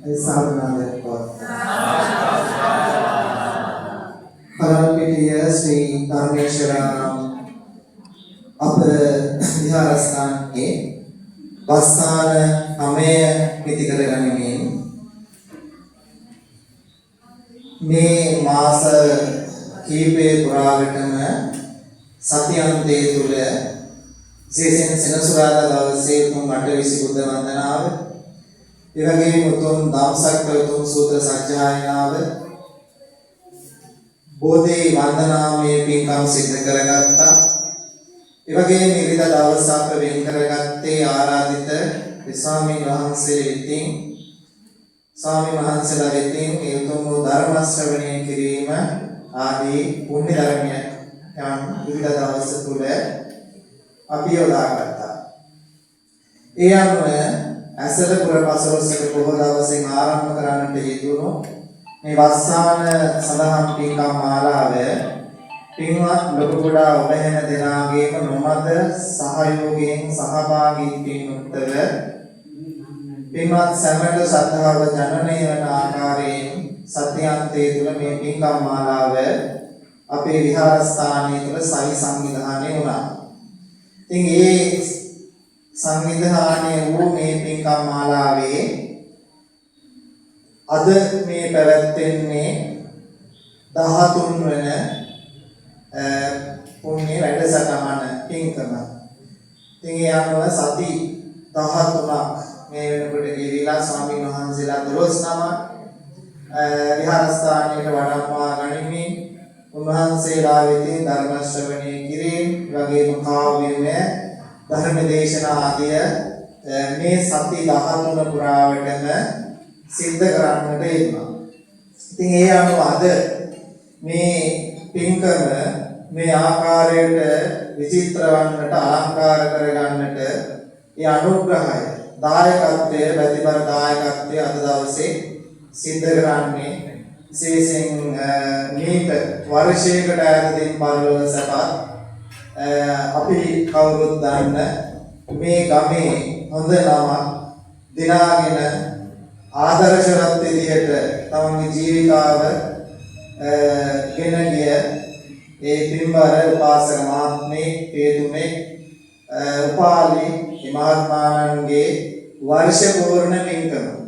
ඒ සාධනාවක් පවත්වනවා. කරල්පිටිය ශ්‍රී ධර්මේශ්වරාරාම අප විහාරස්ථානයේ වස්සාන සමය මිති කරගනිමින් මේ මාස කීපය පුරාවටම සතියන්තයේ තුල විශේෂයෙන් සෙනසුරාදා දවසේ උතුම් අටවිසි බුද්ධ වන්දනාව, ඒ වගේම උතුම් ධම්සක්ක උතුම් සූත්‍ර සජ්ජායනාව, බෝධි වන්දනාමය පින්කම් සිද්ධ කරගත්තා. ඒ වගේම ඉරිදා දවස අප වෙන් කරගත්තේ ආරාධිත ස්වාමීන් වහන්සේ වෙතින්, ස්වාමීන් වහන්සේලා වෙතින් ඒ උතුම් වූ ධර්ම ශ්‍රවණය කිරීම ආදී පුණ්‍ය ධර්මයන් ඉරිදා දවස තුල අපි යොදාගත්තා. ඒ අනුව ඇසළ පුර පසළොස්වක පොහොය දවසෙන් ආරම්භ කරන්නට යෙදුණු මේ වස්සාන සදහම් පින්කම් මාලාව පින්වත් ලොකු කුඩා ඔබ හැම දෙනාගේම නොමද සහයෝගයෙන් සහභාගීත්වයෙන් යුක්තව පින්වත් සැමට ශ්‍රද්ධාව ජනනය වන ආකාරයෙන් සත්‍යන්තයේ තුල මේ පින්කම් මාලාව අපේ විහාරස්ථානයේ තුල සවි සංවිධානය වුණා. ඉතින් ඒ සංවිධානය වූ මේ පින්කම් මාලාවේ අද මේ පැවැත්වෙන්නේ 13 වන පුණ්‍ය වැඩසටහන පින්කම. ඉතින් ඒ අනුව සති 13ක් මේ වෙනකොට ගෙවිලා ස්වාමීන් වහන්සේලා 12 නමක් විහාරස්ථානයට වඩම්මවා ගනිමින් උන්වහන්සේලා වෙතින් ධර්ම ශ්‍රවණය කිරීම, වගේම කාව්‍යමය ධර්ම දේශනා ආදිය මේ සති 13 පුරාවටම සිද්ධ කරන්නට යෙදුණා. ඉතින් ඒ අනුව අද මේ පින්කම මේ ආකාරයට විචිත්‍ර වන්නට, අලංකාර කරගන්නට ඒ අනුග්‍රහය, දායකත්වය, ප්‍රතිබල දායකත්වය අද දවසේ සිද්ධ කරන්නේ විශේෂයෙන් මීට වර්ෂයකට ඈතදී පරලොව සැපත් අපි කවුරුත් දන්න මේ ගමේ හොඳ නමක් දිනාගෙන ආදර්ශවත් විදිහට තමන්ගේ ජීවිතාව ගෙන ගිය ඒ පින්බර උපාසක මහත්මේ පියතුමේ උපාලි මහත්මාණන්ගේ වර්ෂ පූර්ණ පින්කම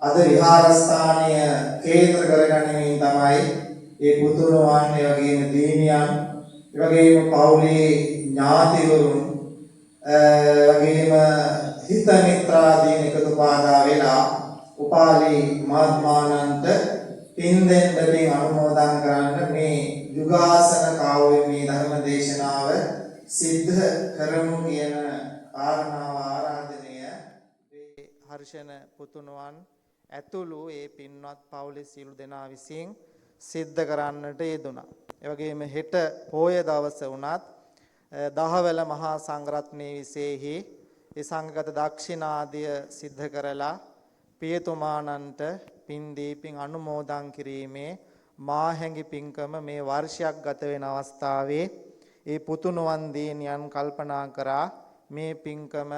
අද විහාරස්ථානය කේන්ද්‍ර කරගනිමින් තමයි ඒ පුතුණුවන්, ඒ වගේම දීනියන්, ඒ වගේම පවුලේ ඥාතිවරුන්, ඒ වගේම හිත මිත්‍රාදීන් එකතු පාදා වෙලා උපාලි මහත්මාණන්ට පින් දෙන්න, පින් අනුමෝදන් කරන්න මේ යුගාසන කාව්‍යමය ධර්ම දේශනාව සිද්ධ කරමු කියන කාරණාව ආරාධනය හර්ෂණ පුතුණුවන් ඇතුළු ඒ පින්වත් පවුලේ සියලු දෙනා විසින් සිද්ධ කරන්නට යෙදුණා. ඒ වගේම හෙට පෝය දවස වුණත් දහවල මහා සංඝරත්නයේ විශේෂෙහි ඒ සංඝගත දක්ෂිනාදිය සිද්ධ කරලා පියතුමාණන්ට පින් දී පින් අනුමෝදන් කිරීමේ මාහැඟි පින්කම මේ වර්ෂයක් ගත වෙන අවස්ථාවේ ඒ පුතුණුවන් දීනියන් කල්පනා කරා මේ පින්කම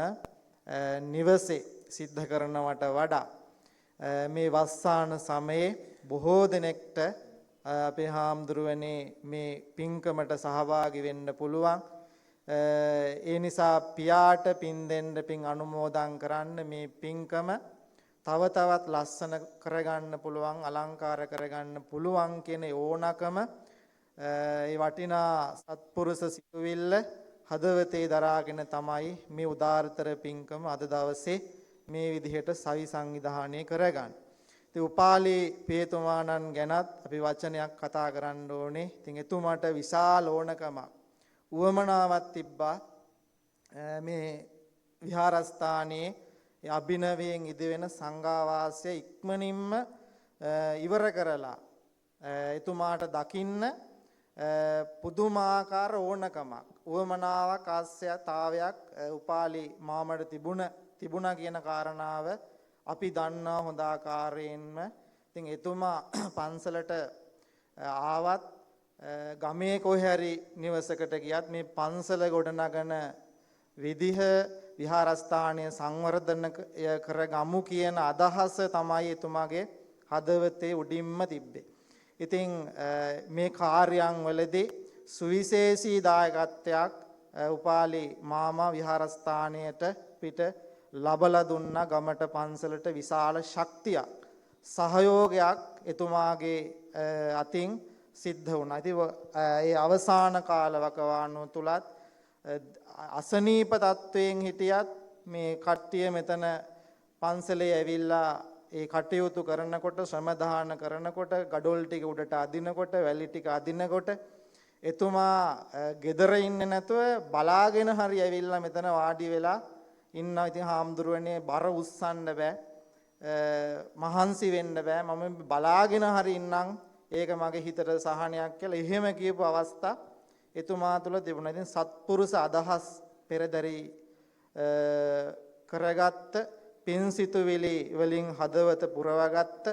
නිවසේ සිද්ධ කරනවට වඩා මේ වස්සාන සමයේ බොහෝ දෙනෙක්ට අපේ හාමුදුරුවනේ මේ පින්කමට සහභාගී වෙන්න පුළුවන්. ඒ නිසා පියාට පින් දෙන්න, පින් අනුමෝදන් කරන්න මේ පින්කම තව තවත් ලස්සන කරගන්න පුළුවන්, අලංකාර කරගන්න පුළුවන් කියන ඕනකම, ඒ වටිනා සත්පුරුෂ සිතුවිල්ල හදවතේ දරාගෙන තමයි මේ උදාාරතර පින්කම අද දවසේ මේ විදිහට සවි සංවිධානය කරගන්න. ඉතින් උපාලි පියතුමාණන් ගැනත් අපි වචනයක් කතා කරන්න ඕනේ. ඉතින් එතුමාට විශාල ඕනකමක්, උවමනාවක් තිබ්බා මේ විහාරස්ථානයේ අභිනවයෙන් ඉදිවෙන සංඝාවාසය ඉක්මනින්ම ඉවර කරලා එතුමාට දකින්න පුදුමාකාර ඕනකමක්, උවමනාවක්, ආශ්‍රයතාවයක් උපාලි මාමට තිබුණා කියන කාරණාව අපි දන්නා හොඳ ආකාරයෙන්ම. ඉතින් එතුමා පන්සලට ආවත්, ගමේ කොහේ හරි නිවසකට ගියත් මේ පන්සල ගොඩනගන විදිහ විහාරස්ථානය සංවර්ධනය කරගමු කියන අදහස තමයි එතුමාගේ හදවතේ උඩින්ම තිබ්බේ. ඉතින් මේ කාර්යයන් වලදී සුවිශේෂී දායකත්වයක් උපාලි මාමා විහාරස්ථානයට පිට ලබලා දුන්නා. ගමට පන්සලට විශාල ශක්තියක් සහයෝගයක් එතුමාගේ අතින් සිද්ධ වුණා. ඉතින් ඒ අවසාන කාල වකවානුව තුලත් අසනීප තත්වයෙන් හිටියත් මේ කට්ටිය මෙතන පන්සලේ ඇවිල්ලා ඒ කටයුතු කරනකොට, ශ්‍රම දාන කරනකොට, ගඩොල් ටික උඩට අදිනකොට, වැලි ටික අදිනකොට එතුමා ගෙදර ඉන්නේ නැතුව බලාගෙන හරි ඇවිල්ලා මෙතන වාඩි වෙලා ඉන්නවා. ඉතින් හාමුදුරුවනේ බර උස්සන්න බෑ, මහන්සි වෙන්න බෑ, මම බලාගෙන හරි ඉන්නම්, ඒක මගේ හිතට සහනයක් කියලා එහෙම කියපු අවස්ථා එතුමා තුළ තිබුණා. ඉතින් සත්පුරුෂ අදහස් පෙරදරි කරගත්ත, පින් සිතුවිලි වලින් හදවත පුරවගත්ත,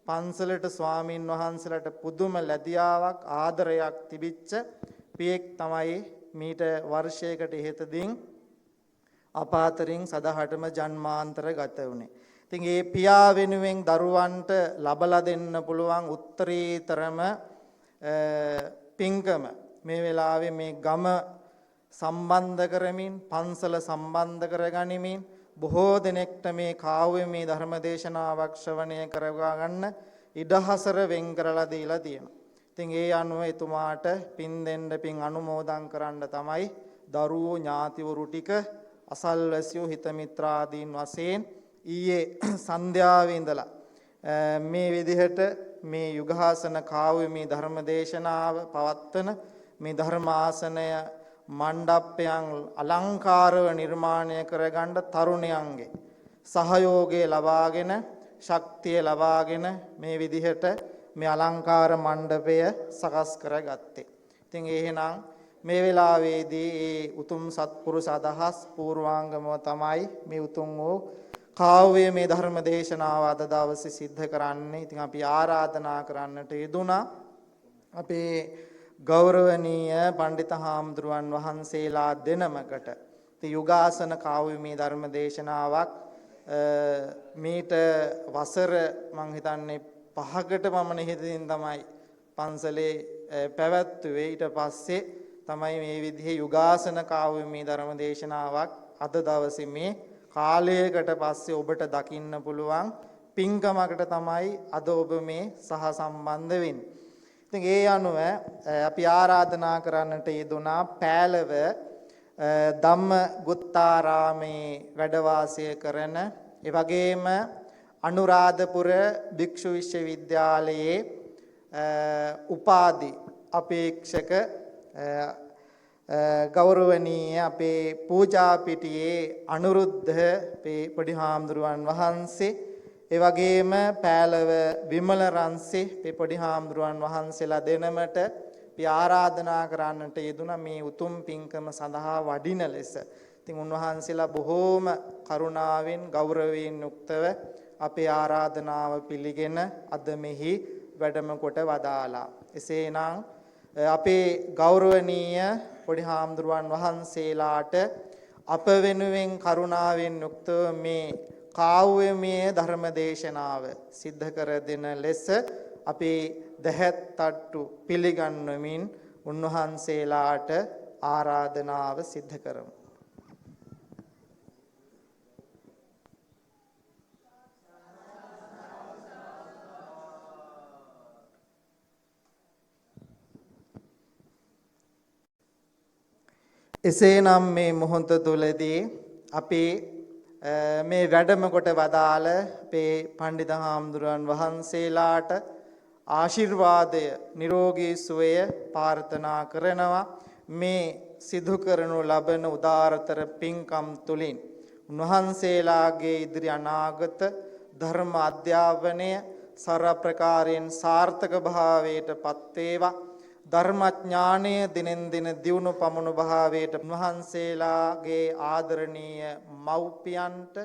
පන්සලට ස්වාමින් වහන්සේලාට පුදුම ලැබියාවක් ආදරයක් තිබිච්ච පියෙක් තමයි මීට වර්ෂයකට ඉහතදීන් අප අතරින් සදහටම ජන්මාන්තර ගත වුණේ. ඉතින් ඒ පියා වෙනුවෙන් දරුවන්ට ලබලා දෙන්න පුළුවන් උත්තරීතරම පින්කම මේ වෙලාවේ මේ ගම සම්බන්ධ කරමින්, පන්සල සම්බන්ධ කරගනිමින් බොහෝ දෙනෙක්ට මේ කාව්‍යමය ධර්ම දේශනාවක් ශ්‍රවණය කරවා ගන්න ඉඩහසර වෙන් කරලා දීලා තියෙනවා. ඉතින් ඒ අනුව එතුමාට පින් දෙන්න, පින් අනුමෝදන් කරන්න තමයි දරුවෝ ඥාතිවරු ටික අසල්වැසියෝ හිත මිත්‍රාදීන් වශයෙන් ඊයේ සන්ධ්‍යාවේ ඉඳලා මේ විදිහට මේ යුගාසන කාව්‍යමය ධර්ම දේශනාව පවත්වන මේ ධර්මාසනය මණ්ඩපයන් අලංකාරව නිර්මාණය කරගන්න තරුණයන්ගේ සහයෝගය ලබාගෙන, ශක්තිය ලබාගෙන මේ විදිහට මේ අලංකාර මණ්ඩපය සකස් කරගත්තේ. ඉතින් එහෙනම් මේ වෙලාවේදී ඒ උතුම් සත්පුරුෂ අදහස් පූර්වාංගමව තමයි මේ උතුම් වූ කාව්‍යමය ධර්ම දේශනාව අද දවසේ සිද්ධ කරන්නේ. ඉතින් අපි ආරාධනා කරන්නට යෙදුනා අපේ ගෞරවනීය පණ්ඩිත හාමුදුරුවන් වහන්සේලා දෙනමකට. ඉතින් යුගාසන කාව්‍යමය ධර්ම දේශනාවක් මීට වසර මං හිතන්නේ 5කට පමණ ඉහතින් තමයි පන්සලේ පැවැත්වුවේ. ඊට පස්සේ තමයි මේ විදිහේ යුගාසන කාව්‍යමය ධර්ම දේශනාවක් අද දවසේ මේ කාලයකට පස්සේ ඔබට දකින්න පුළුවන් පින්කමකට තමයි අද ඔබ මේ සහ සම්බන්ධ වෙන්නේ. ඉතින් ඒ අනුව අපි ආරාධනා කරන්නට යෙදුනා පෑලව ධම්මගුත්තාරාමේ වැඩ වාසය කරන, ඒ වගේම අනුරාධපුර භික්ෂු විශ්වවිද්‍යාලයේ උපාධි අපේක්ෂක ගෞරවනීය අපේ පූජාපිටියේ අනුරුද්ධ අපේ පොඩි හාමුදුරුවන් වහන්සේ, ඒ වගේම පෑලව විමල රන්සේ අපේ පොඩි හාමුදුරුවන් වහන්සේලා දෙනමට අපි ආරාධනා කරන්නට යෙදුනා මේ උතුම් පින්කම සඳහා වඩින ලෙස. ඉතින් උන්වහන්සේලා බොහෝම කරුණාවෙන් ගෞරවයෙන් යුක්තව අපේ ආරාධනාව පිළිගෙන අද මෙහි වැඩම කොට වදාලා. එසේනම් අපේ ගෞරවනීය පොඩි හාමුදුරුවන් වහන්සේලාට අප වෙනුවෙන් කරුණාවෙන් යුක්තව මේ කාව්‍යමය ධර්ම දේශනාව සිද්ධ කර දෙන ලෙස අපේ දැහැත් තට්ටු පිළිගන්වමින් උන්වහන්සේලාට ආරාධනාව සිද්ධ කරමු. එසේනම් මේ මොහොත තුලදී අපි මේ වැඩම කොට වදාළ අපේ පණ්ඩිත හාමුදුරුවන් වහන්සේලාට ආශිර්වාදය, නිරෝගී සුවය ප්‍රාර්ථනා කරනවා. මේ සිදු කරනු ලබන උදාරතර පින්කම් තුලින් උන්වහන්සේලාගේ ඉදිරි අනාගත ධර්ම අධ්‍යාපනය සර්ව ප්‍රකාරයෙන් සාර්ථක භාවයට පත් වේවා. ධර්මඥානය දිනෙන් දින දියුණු පමුණු භාවයට උන්වහන්සේලාගේ ආදරණීය මව්පියන්ට,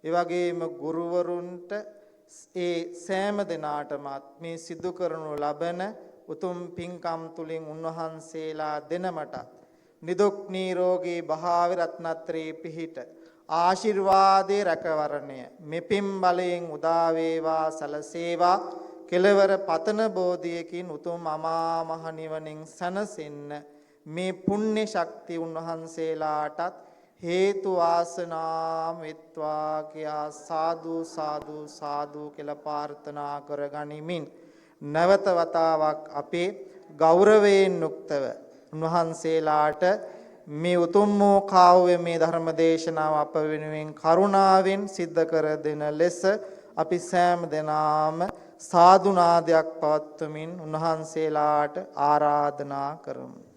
ඒ වගේම ගුරුවරුන්ට, ඒ සෑම දෙනාටමත් මේ සිදු කරනු ලබන උතුම් පින්කම් තුලින් උන්වහන්සේලා දෙනමටත් නිදුක් නිරෝගී භාව රත්නත්‍රේ පිහිට ආශිර්වාදේ රැකවරණය මෙපින් බලයෙන් උදා වේවා සලසේවා. කෙලවර පතන බෝධියකින් උතුම් අමා මහ නිවනින් සැනසෙන්න මේ පුණ්‍ය ශක්තිය උන්වහන්සේලාටත් හේතු වාසනා වෙත්වා කියා සාදු සාදු සාදු කියලා ප්‍රාර්ථනා කරගනිමින් නැවත වතාවක් අපේ ගෞරවයෙන් යුක්තව උන්වහන්සේලාට මේ උතුම් වූ කාව්‍ය මේ ධර්ම දේශනාව අප වෙනුවෙන් කරුණාවෙන් සිද්ධ කර දෙන ලෙස අපි සෑම දෙනාම සාදු නාදයක් පවත්වමින් උන්වහන්සේලාට ආරාධනා කරමු.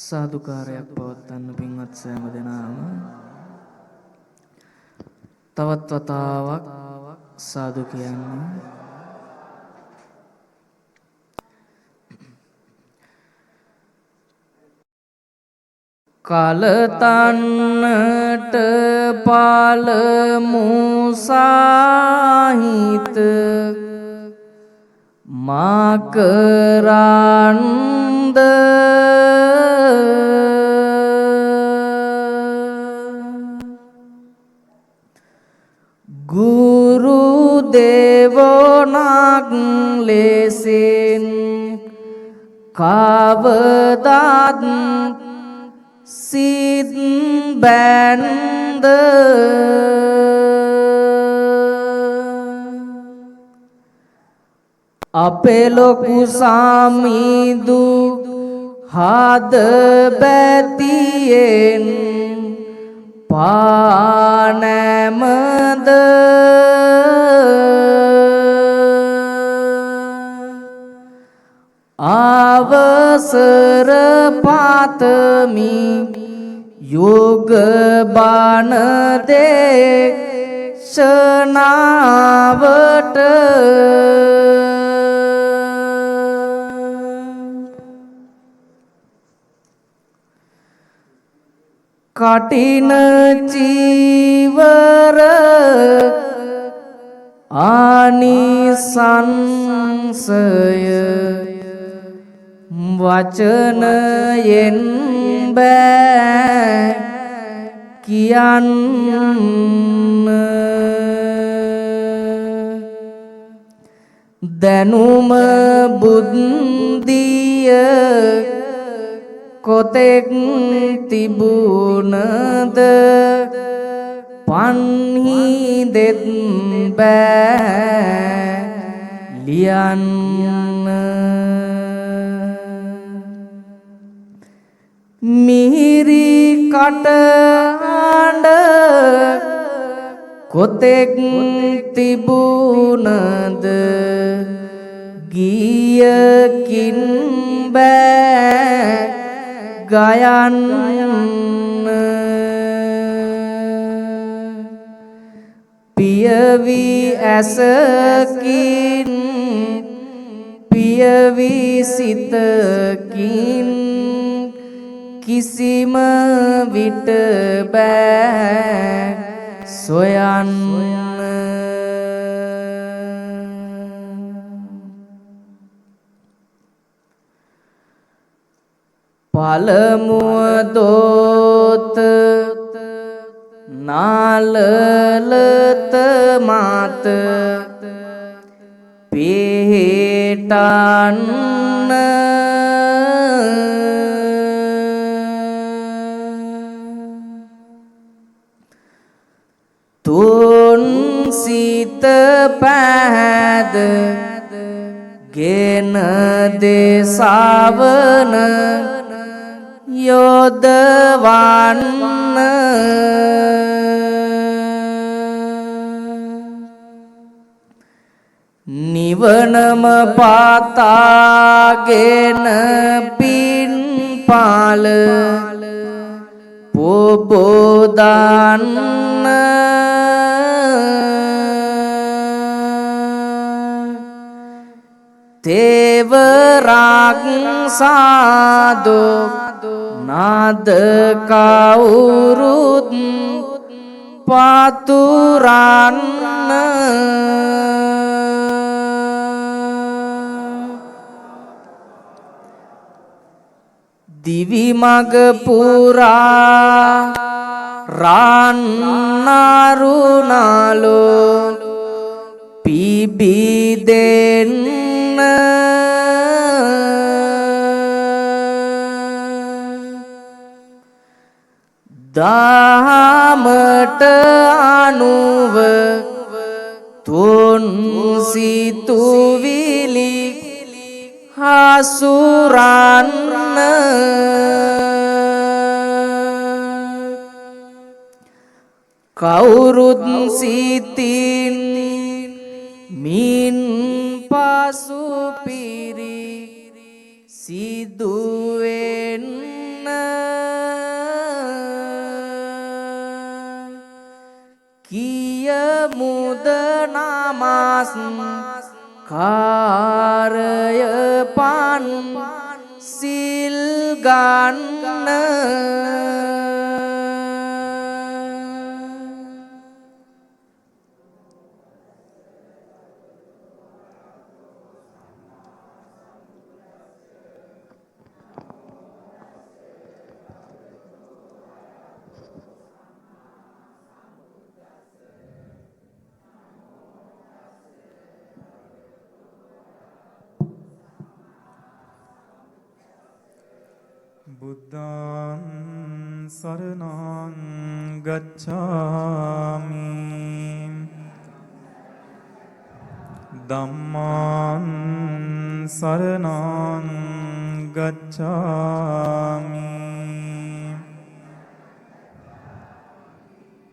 සාදුකාරයක් පවත්වන්න පින්වත් සෑම දෙනාම. තවත් වතාවක් සාදු කියන්න. කලතන්නට පළමු සාහිත මා කරන්ද ගුරු දේවෝනක් ලෙසින් කවදාත් සිත් බැන්ද අපේ ලොකු සාමිදු හද බැතියෙන් පානෑමද අවසර පාතමි යෝග බණ දේශනාවට. කටින චීවර ආනිසංසය වචනයෙන් බෑ කියන්න. දැනුම බුද්ධිය කොතෙක් තිබුණද පන්හි දෙත් බෑ ලියන්න. මිහිරි කටහඬ කොතෙක් තිබුණද ගීයකින් බෑ ගයන්න. පියවි ඇසකින් පියවි සිතකින් කිසිම විට බෑ සොයන්න. පළමුව දෝත නාලලත මාත පිහිටන්න තුන් සිත පැහැද ගෙන දේශාවන යොදවන්න. නිවනම පාතාගෙන පින් පාල පොබෝදන්න තේවරක් සාදු නාද කවුරුත් පතුරන්න දිවි මග පුරා රන්නරුණලෝ පිබිදෙන්න දහමට අනුව තුන් සිතුවිලි හසුරන්න කවුරුත් සිතින් මින් පසු පිරි සිදුවෙන්න කියමුද නමස් කාරය පන් සිල් ගන්න. බුද්ධං සරණං ගච්ඡාමි, ධම්මං සරණං ගච්ඡාමි,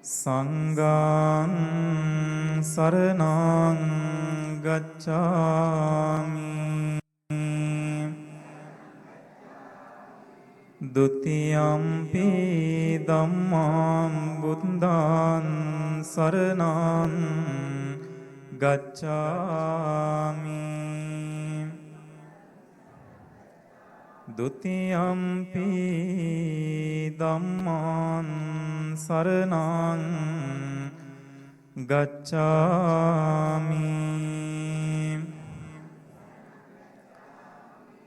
සංඝං සරණං ගච්ඡාමි. ဒ ුතියම්පි ධම්මං බුද්ධං සරණං ගච්ඡාමි. ဒ ුතියම්පි ධම්මං සරණං ගච්ඡාමි.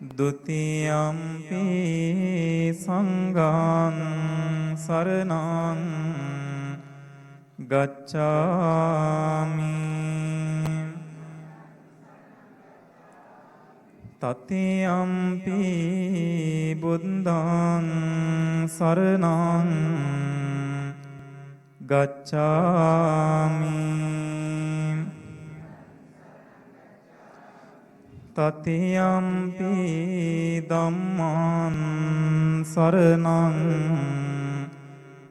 ဒ ුතියම්පි සංඝං සරණං ගච්ඡාමි. තතියම්පි බුද්ධං සරණං ගච්ඡාමි. තතියම්පි ධම්මං සරණං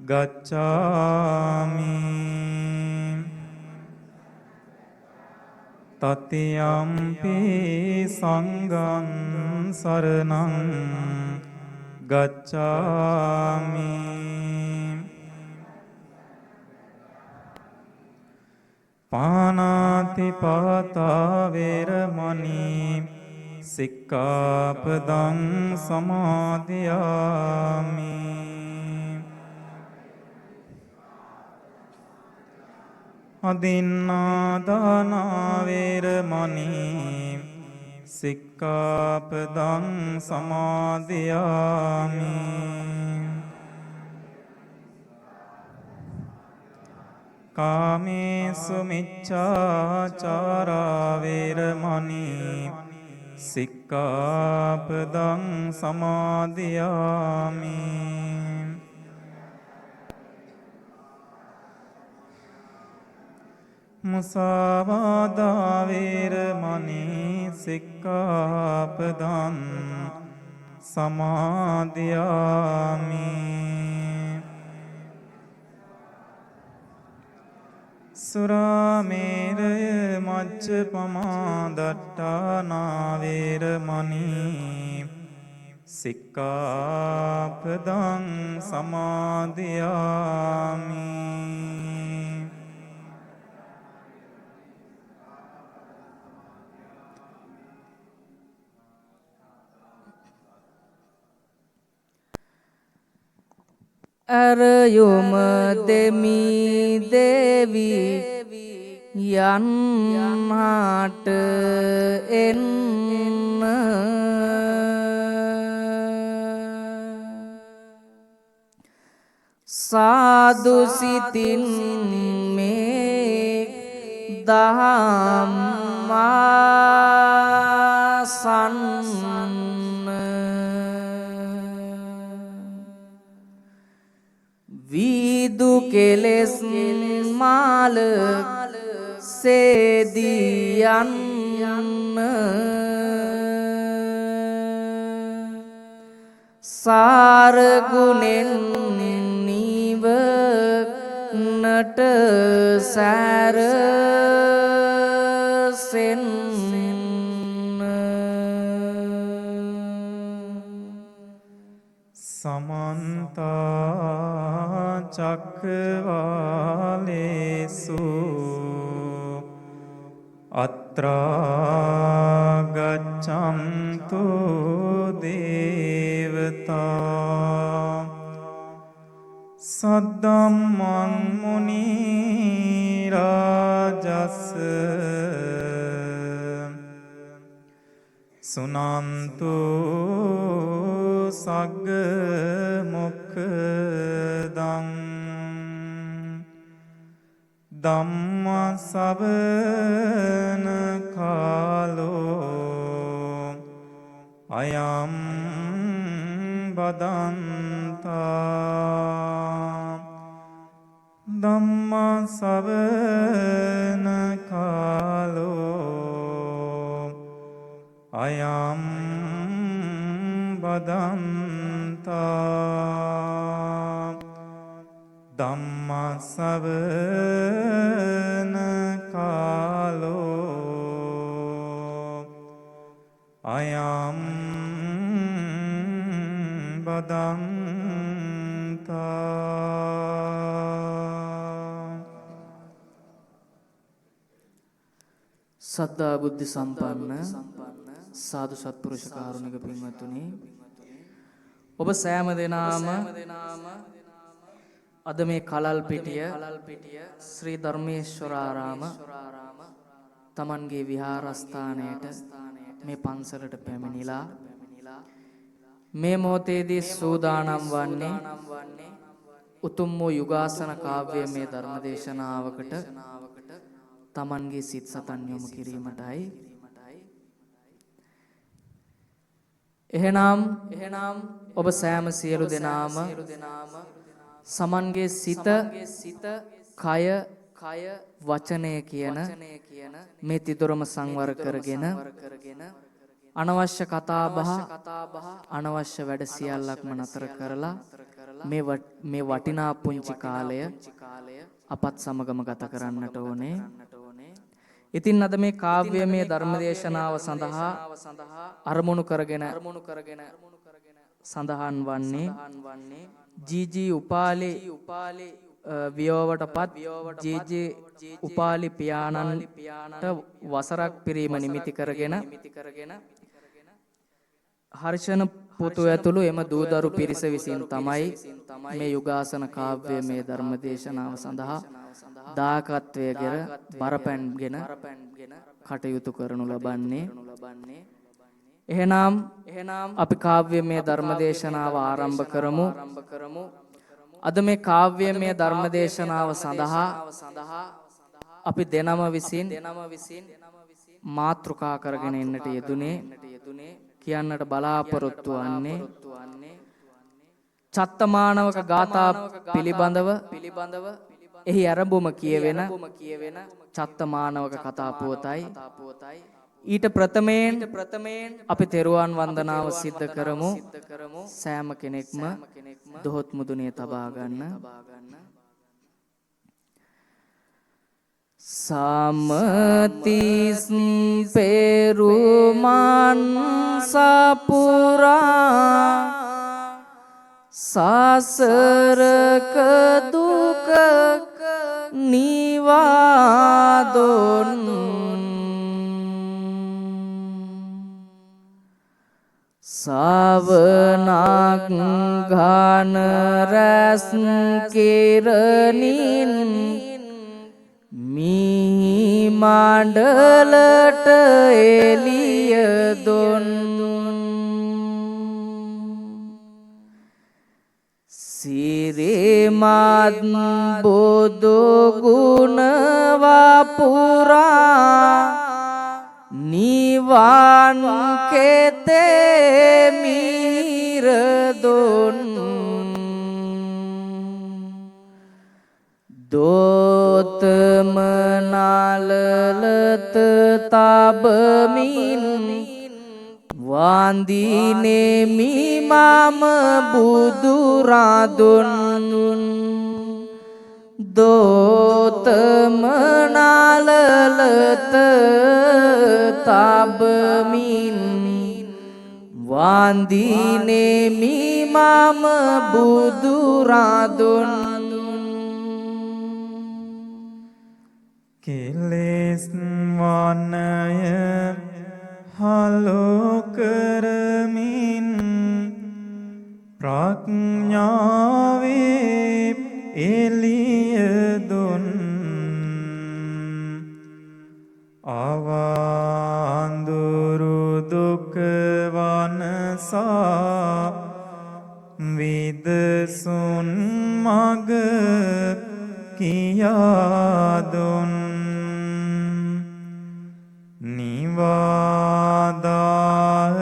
ගච්ඡාමි. තතියම්පි සංඝං සරණං ගච්ඡාමි. පානාති පාතා වේරමණී සික්ඛාපදං සමාදියාමි. අදින්නාදාන වේරමණී සික්ඛාපදං සමාදියාමි. කාමේසු මිච්ඡාචාරා වේරමණී සික්ඛාපදං සමාදියාමි. මුසාවාදා වේරමණී සික්ඛාපදං සමාදියාමි. සුරාමේරය මජ්ජපමා දට්ඨානා වේරමණී සික්ඛාපදං සමාදියාමි. ඇරයුම දෙමි දේවි යන්හාට එන්න, සාදු සිතින් මේ දහම් ආසන්න. වීදු කෙලෙස් මාල සේදියන්න, සාර ගුණෙන් නිවනට සැරසෙන්න. සමන්ත චක්කවාලේසු අත්‍රා ගච්ඡන්තු දේවතා, සද්දම්මං මුනි රාජස්, සුනන්තු සග්ග මොක්ඛදං, ධම්ම සවන කාලෝ අයම් බදන්තා, ධම්ම සවන කාලෝ අයම් බදන්තා, ධම්ම සවන කාලෝ අයම් බදන්තා. සද්ධා බුද්ධ සම්පන්න සාදු සත්පුරුෂ කාරුණික පින්වත්තුනි, ඔබ සෑම දෙනාම අද මේ කලල් පිටිය ශ්‍රී ධර්මේශ්වරාරාම තමන්ගේ විහාරස්ථානයට මේ පන්සලට පැමිණිලා මේ මොහොතේදී සූදානම් වන්නේ උතුම් වූ යුගාසන කාව්‍යමය ධර්මදේශනාවකට තමන්ගේ සිත් සතන් යොමු කිරීමටයි. එහෙනම් ඔබ සෑම සියලු දෙනාම සමන්ගේ සිත, කය, වචනය කියන මේ තිදොරම සංවර කරගෙන අනවශ්‍ය කතා බහ, අනවශ්‍ය වැඩ සියල්ලක්ම නතර කරලා මේ වටිනා පුංචි කාලය අපත් සමගම ගත කරන්නට ඕනේ. ඉතින් අද මේ කාව්‍යමය ධර්මදේශනාව සඳහා අරමුණු කරගෙන සඳහන් වන්නේ ජී.ජී. උපාලි වියෝවටපත් ජී.ජී. උපාලි පියාණන්ට වසරක් පිරීම නිමිති කරගෙන හර්ෂණ පුතු ඇතුළු එම දූදරු පිරිස විසින් තමයි මේ යුගාසන කාව්‍යමය ධර්මදේශනාව සඳහා දායකත්වය ගෙන බරපැන්ගෙන කටයුතු කරනු ලබන්නේ. එහෙනම් අපි කාව්‍යමය ධර්මදේශනාව ආරම්භ කරමු. අද මේ කාව්‍යමය ධර්මදේශනාව සඳහා අපි දෙනම විසින් මාතෘකා කරගෙන එන්නට යෙදුනේ, කියන්නට බලාපොරොත්තු වන්නේ චත්තමානවක ගාථා පිළිබඳව එහි ආරම්භම කියවෙන චත්තමානවක කතා පුවතයි. ඊට ප්‍රථමයෙන් අපි තෙරුවන් වන්දනාව සිද්ධ කරමු. සෑම කෙනෙක්ම දොහොත් මුදුනේ තබා ගන්න. සමතිස් පෙරුමන් සපුරා සසරක දුක නිවා දුන්. සවනක් ඝන රැස් කිරණින් මිහි මණ්ඩලට එළිය දුන්. සිරිමත් බුදු ගුණ වපුරා නිවන් කෙතේ මිහිර දුන්. දෝතම නාලලත තබමින් වන්දිනෙමි මම බුදුරදුන්. දෝතම නාලලත තබමින් වන්දිනෙමි මම බුදුරදුන්. කෙලෙස් වනය හලු කරමින් ප්‍රඥාවේ එළිය දුන්. අවාඳුරු දුක වනසා විදසුන් මග කියා දුන්. නිවාදාහ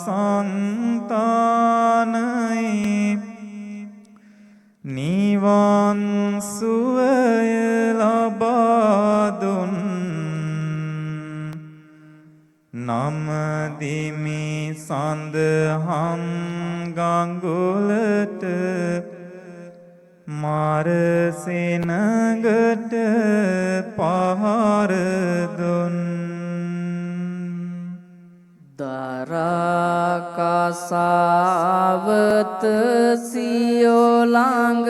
සන්තානයේ නිවන් සුවය ලබා දුන්. නමදිමි සඳහම් ගඟුලට මාර සෙනඟට පහර දුන්. දරාකසාවත සියෝ ළඟ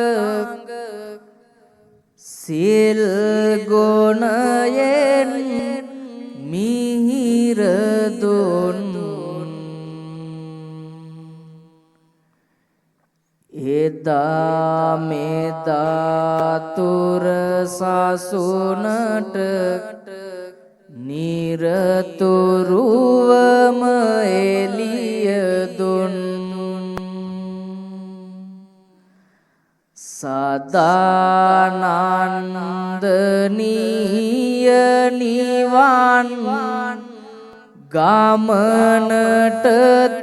සිල් ගුණයෙන් මිහිර දුන්. එදා මෙදා තුර සසුනට නිරතුරුවම එළිය දුන්. සදානන්දනීය නිවන් ගමනට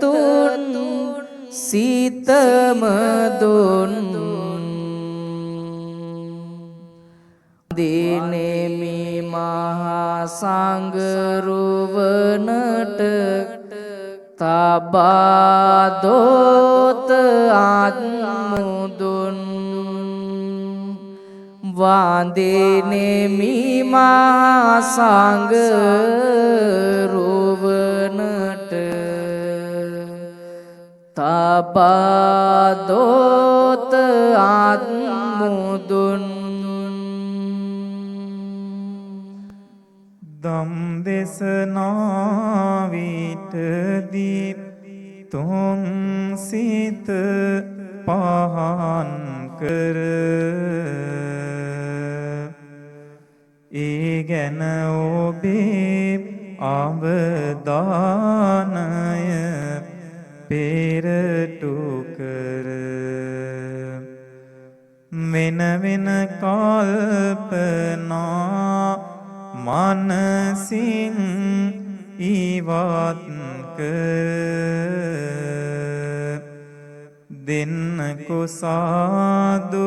තුන් සිතම දුන්. දිනෙමි මහා සංඝරුවනට තබා දෝත අත්මුදුන්. වන්දිනෙමි මහා සංඝරුවනට තබා දෝත අත්මුදුන්. දම් දෙසනා විටදී තුන් සිත පහන් කර ඒ ගැන ඔබේ අවධානය පෙරටු කර වෙන වෙන කල්පනා මනසින් ඉවත් කර දෙන්නකෝ සාදු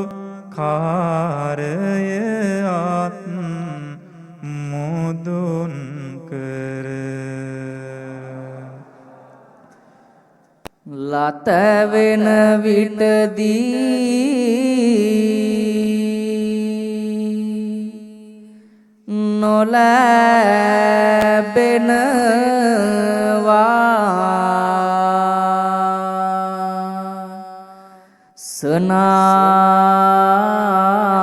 කාරය අත් මුදුන් කර. ලත වෙන විටදී නොලැබෙනවා.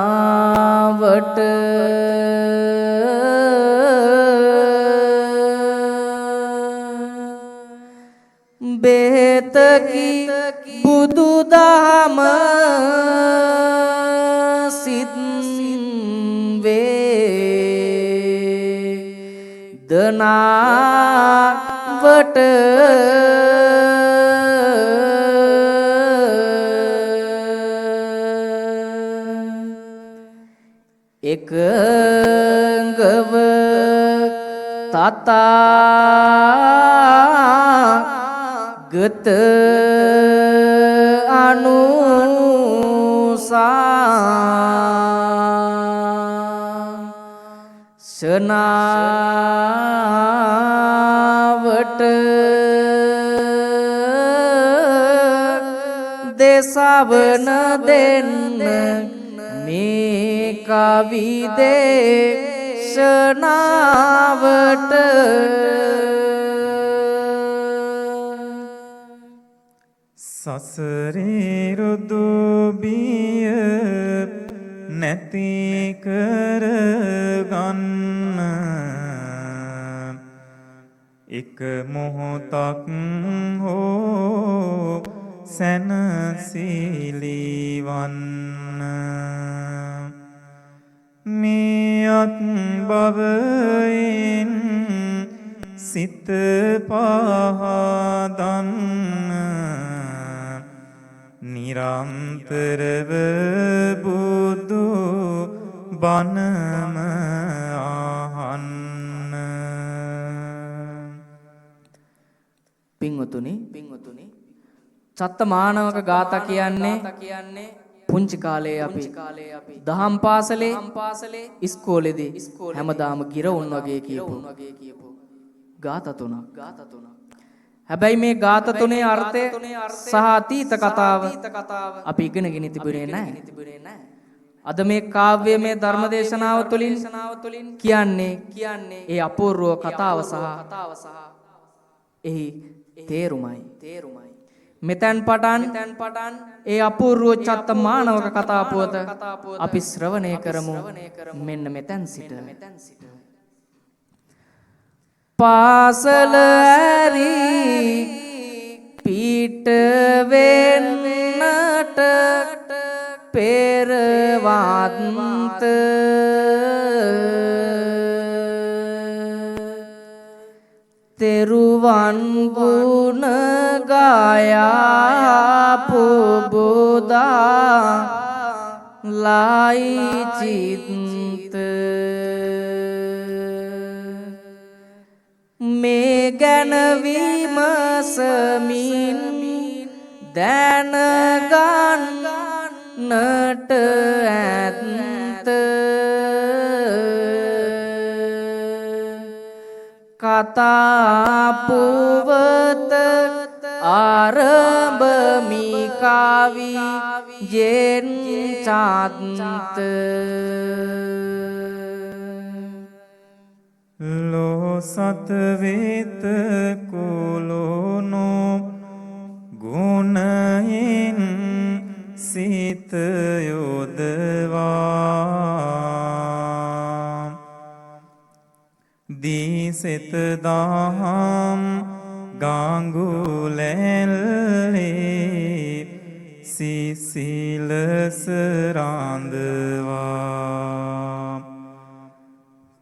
සනාවට බෙහෙතකි බුදුදහම සිත් වේදනාවට එකඟව තථාගත අනුශාසනාවට දෙසවන දෙන්න මේ කවි දේශනාවට. සසරේ රුදු බිය නැති කරගන්න එක මොහොතක් හෝ සැනසීලි වන්න. මේ අත් භවයෙන් සිත පහදන්න නිරන්තරව බුදු බණම අහන්න. පින්වතුනි, චත්ත මානවක ගාථා කියන්නේ පුංචි කාලේ අපි දහම් පාසලේ ඉස්කෝලේදී හැමදාම ගිරවුන් වගේ කියපු ගාථා තුනක්. හැබැයි මේ ගාථා තුනේ අර්ථය සහ අතීත කතාව අපි ඉගෙනගෙන තිබුණේ නැහැ. අද මේ කාව්‍ය මේ ධර්ම දේශනාව තුළින් කියන්නේ ඒ අපූර්ව කතාව සහ එහි තේරුමයි. මෙතෙන් පටන් ඒ අපූර්ව චත්ත මානවක කතා පුවත අපි ශ්‍රවණය කරමු මෙන්න මෙතෙන් සිට. පාසල ඇරි පිට වෙන්නට පෙරවත්ත තෙරුවන් ගුණ ගායා පුබුදා ලයි චිත්ත මේ ගැන විමසමින් දැනගන්නට ඇත්ත කතා පුවත ආරම්භමි කවි යෙන් චත්ත. ලෝ සත වේත කුලුණු ගුණයෙන් සිත යොදවා දී සිත දහම් ගාංගුලැල්ලේ සිසිලස රඳවා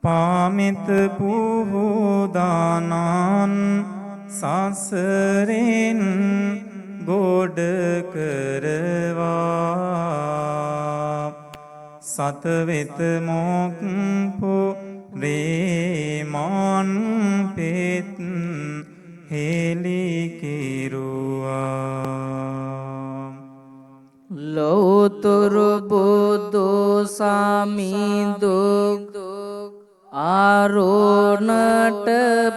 පාමිත පුහුදානන් සසරෙන් ගොඩ කරවා සත වෙත මොක් පුරේමන් පෙත් හෙලි කෙරුවා. ලෝතුරු බුදු සමිඳු ආරෝණට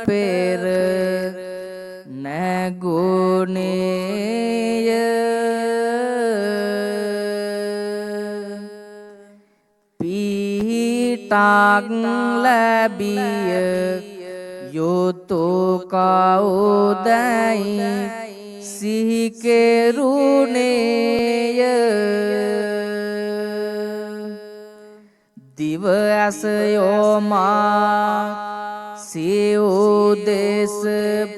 පෙර නැගුණේය. පිහිටාගත් පිහිටක් ලැබිය යුතු කවුදැයි සිහි කෙරුණේය. දිව ඇස යොමා සිව් දෙස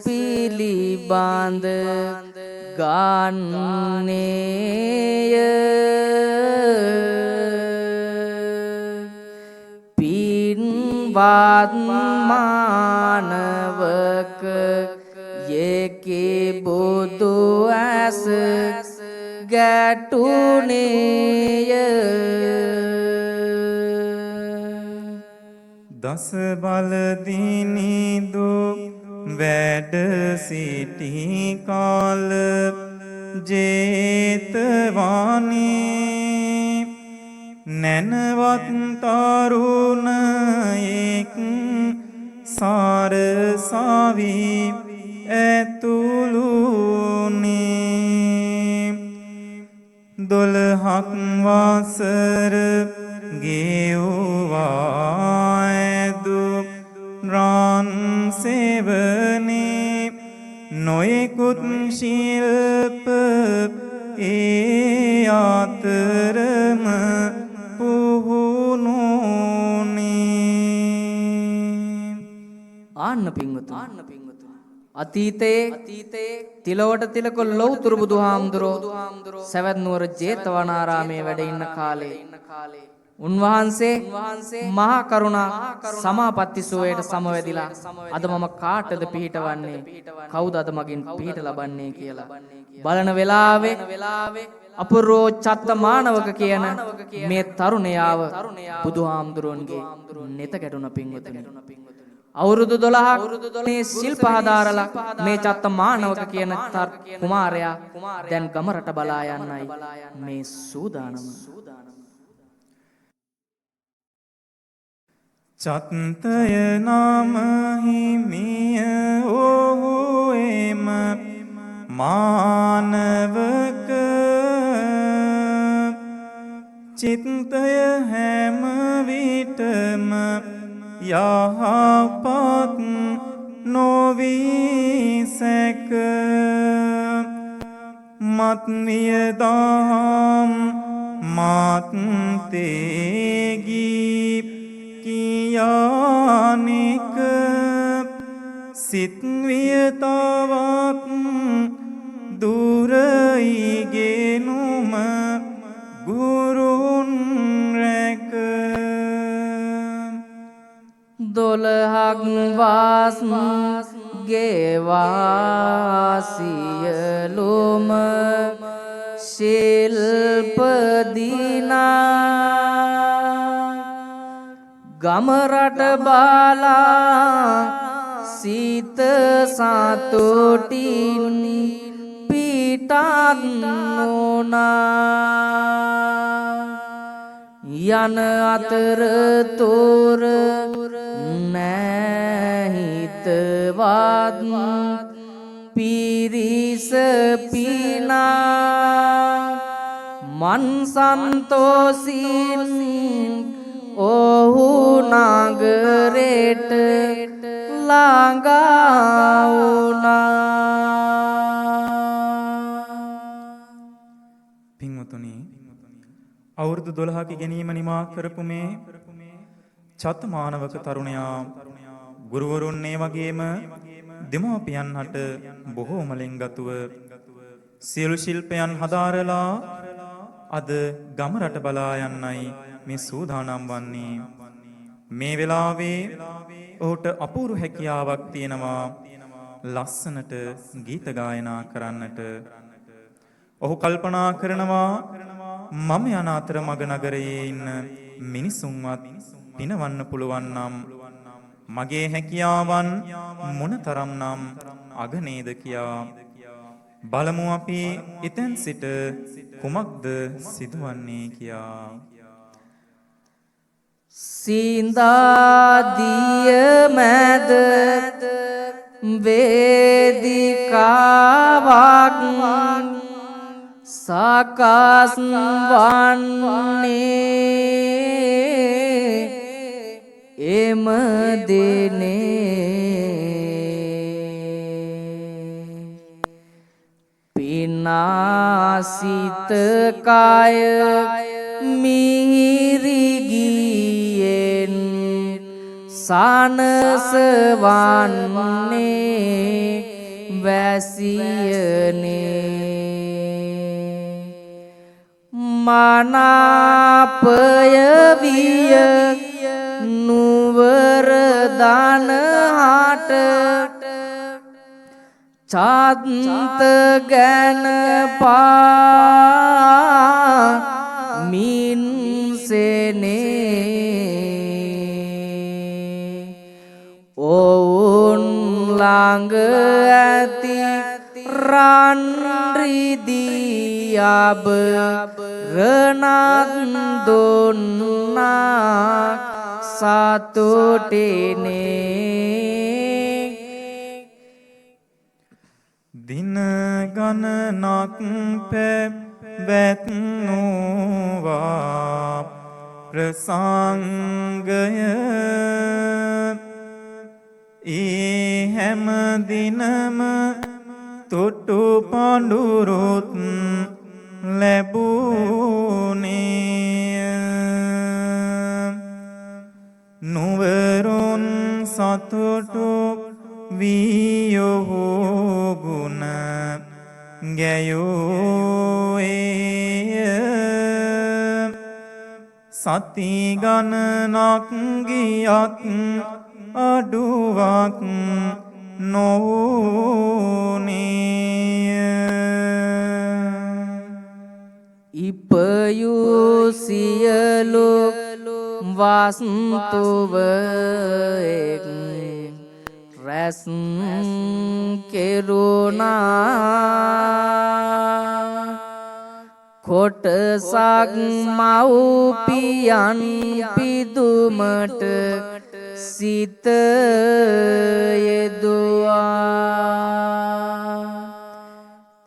පිළිබඳ ගන්නේය. පින්වත් මානවක යෙකි බුදු ඇස ගැටුනේය. දස බල දිනිදු වැඩ සිටි කාල ජේතවනේ නැනවත් තරුණයෙක් සාරසාවි ඇතුළුනේ. 12ක් වසර ගෙව්වා ඇදු රන් සෙවනේ නොයෙකුත් ශිල්ප ඒ අතරම පුහුණුනේ. ආන්න පින්වතුනි, අතීතයේ තිලවට තිලක ලොව්තුරු බුදුහාමුදුරෝ සැවැත් නුවර ජේතවනාරාමයේ වැඩ ඉන්න කාලේ උන්වහන්සේ මහා කරුණා සමාපatti සෝයට සමවැදිලා අද මම කාටද පිහිටවන්නේ, කවුද අද මගෙන් පිහිට ලබන්නේ කියලා බලන වෙලාවේ අපූර්ව චත්ත මානවක කියන මේ තරුණයාව බුදුහාමුදුරන්ගේ නෙත ගැටුණ පින්වතුනි. අවුරුදු 12ක් මේ ශිල්ප හදාරලා මේ චත්ත මානවක කියන කුමාරයා දැන් ගම රට බලා යන්නයි මේ සූදානම. චත්තය නාම හිමිය ඔහු එම මානවක චිත්තය හැම විටම යහපත් නොවී සැක මත් විය දහම් මත් තේගී කියානික සිත් විය තවත් දුර ඉගෙනුම ගුරුන් රැක. 12ක් වාස් ගෙවා සියලුම ශිල්ප දිනා ගම රට බාලා සිත සතුටින් පිටත් වුණා. යන අතර තොර නැහිතවත් පිරිස පිනා මන් සන්තෝසින් ඔහු නගරෙට ළඟා වුණා. පින්වතුනි, අවුරුදු 12ක ඉගෙනීම නිමා කරපු මේ චත්ත මානවක තරුණයා ගුරුවරුන් ඒ වගේම දෙමාපියන් හට බොහෝම ලෙන්ගතුව සියලු ශිල්පයන් හදාරලා අද ගම රට බලා යන්නයි මේ සූදානම් වන්නේ. මේ වෙලාවේ ඔහුට අපූර්ව හැකියාවක් තියෙනවා ලස්සනට ගීත ගායනා කරන්නට. ඔහු කල්පනා කරනවා මම යන අතර මග නගරයේ ඉන්න මිනිසුන්වත් පිනවන්න පුළුවන් නම් මගේ හැකියාවන් මොනතරම්නම් අග නේද කියා. බලමු අපි එතෙන් සිට කුමක්ද සිදුවන්නේ කියා. සිඳා දිය මැද වේදිකාවක් සකස් වන්නේ එම දිනේ පිනාසිත කය මිහිරි ගියෙන් සනසවන්නේ වැසියනේ මනාපය විය නුවර දනහට චත්ත ගැන පාමින්සෙනේ ඔවුන් ළඟ ඇති රන් රිදී අබ රණත් දුන්නා සතුටිනේ. දින ගණනක් පැවැත්නුවා ප්‍රසංගය ඒ හැම දිනම තුට්ටු පඳුරුත් ලැබුණේය. නුවරුන් සතුටු වියොහු ගුණ ගැයුවේය. සති ගණනක් ගියත් අඩුවක් නොවුනේය. ඉපයූ සියලු වස්තුව එක් රැස් කෙරුණා. කොටසක් මව්පියන් පිදුමට සිත යෙදුවා.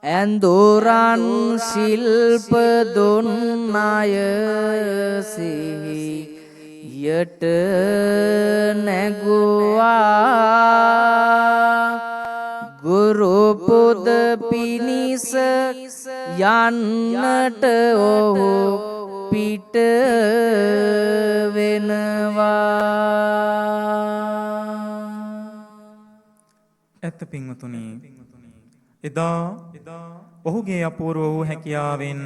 ඇඳුරන් ශිල්ප දුන් අය සිහියට නැගුවා. ගුරු පුද පිණිස යන්නට ඔහු පිට වෙනවා. ඇත්ත පින්වතුනි, එදා ඔහුගේ අපූර්ව වූ හැකියාවෙන්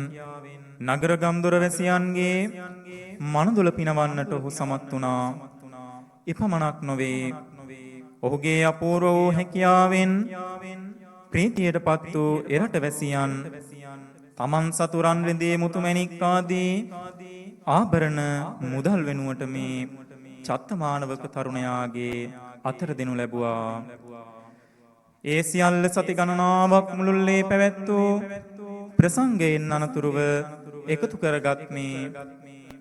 නගර ගම්දොර වැසියන්ගේ මනදුල පිනවන්නට ඔහු සමත් වුණා. එපමණක් නොවේ, ඔහුගේ අපූර්ව වූ හැකියාවෙන් ප්‍රීතියටපත් වූ එරට වැසියන් තමන් සතු රන් රිදී මුතුමැණික් ආදී ආභරණ මුදල් වෙනුවට මේ චත්තමානවක තරුණයාගේ අතර දෙනු ලැබුවා. ඒ සියල්ල සති ගණනාවක් මුළුල්ලේ පැවැත් වූ ප්‍රසංගයෙන් අනතුරුව එකතු කරගත් මේ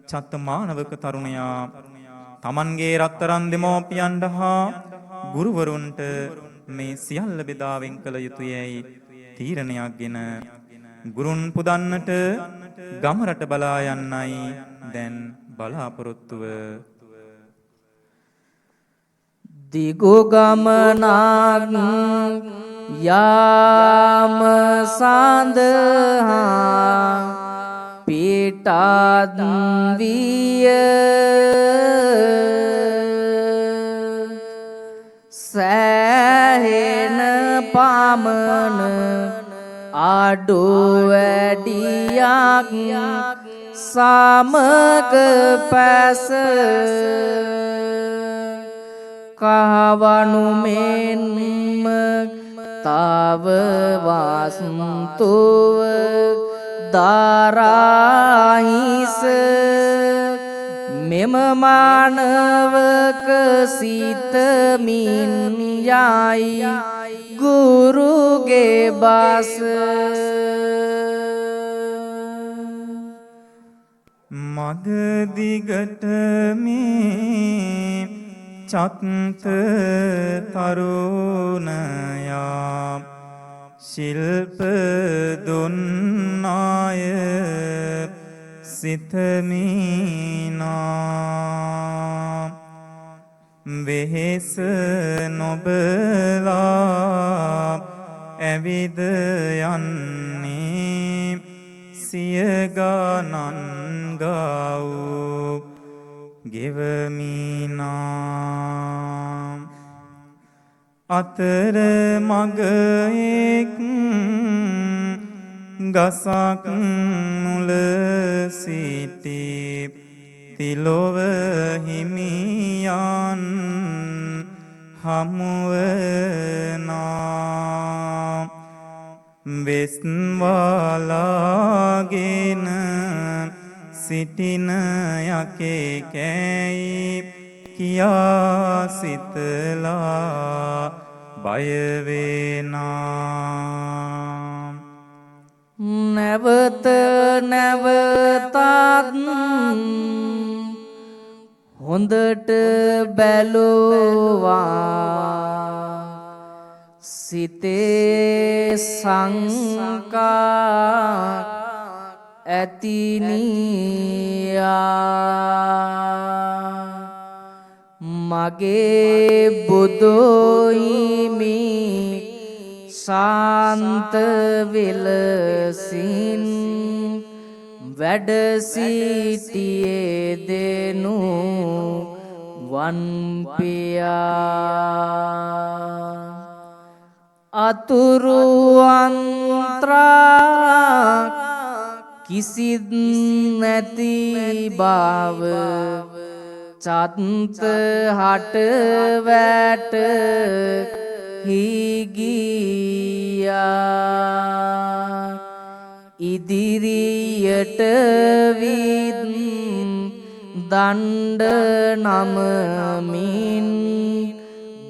චත්තමානවක තරුණයා තමන්ගේ රත්තරන් දෙමෝපියන්ට හා ගුරුවරුන්ට මේ සියල්ල බෙදා වෙන් කළ යුතුයයි තීරණයක්ගෙන ගුරුන් පුදන්නට ගම රට බලා යන්නයි දැන් බලාපොරොත්තුව. දිගු ගමනක් යාම සඳහා පිටත් විය. සෑහෙන පමණ අඩු වැඩියක් සමග පැස කහවණු මෙන්ම තව වස්තුව දරාහිස මෙම මානවක සිතමින් යයි ගුරුගේ බස. මග දිගට මේ චත්ත තරුණයා ශිල්ප දුන්නාය සිතමිනා. වෙහෙස නොබලා ඇවිද යන්නේ සිය ගණන් ගව් ගෙවමිනා. අතර මග එක් ගසක් මුල සිටි තිලොව හිමියන් හමුවනා. වෙස් වලාගෙන සිටින යකෙකැයි කියා සිතලා බය වෙනා. නැවත නැවතත් හොඳට බැලුවා සිතේ සංකා ඇතිනියා. මගේ බුදු හිමි ශාන්ත විලසින් වැඩ සිටියේ දෙනු වන් පියා. අතුරු අන්ත්‍රා කිසිත් නැති බව චත්ත හට වැට හිගියා. ඉදිරියට විත් දණ්ඩ නමමින්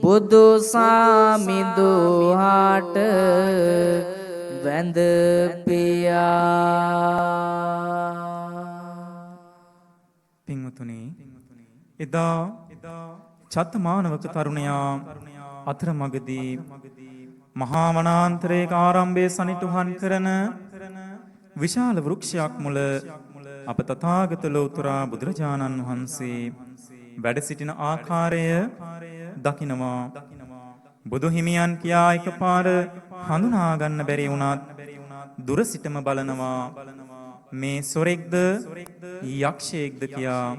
බුදු සාමිදුහාට වැඳ පියා. පින්වතුනි, එදා චත්තමානවක තරුණයා අතරමඟදී මහා වනාන්තරයක ආරම්භයේ සනිටුහන් කරන විශාල වෘක්ෂයක් මුල අප තථාගත ලෝතුරා බුදුරජාණන් වහන්සේ වැඩ සිටින ආකාරය දකිනවා. බුදු හිමියන් කියා එකපාර හඳුනා ගන්න බැරි වුණත් දුර සිටම බලනවා මේ සොරෙක්ද යක්ෂයෙක්ද කියා.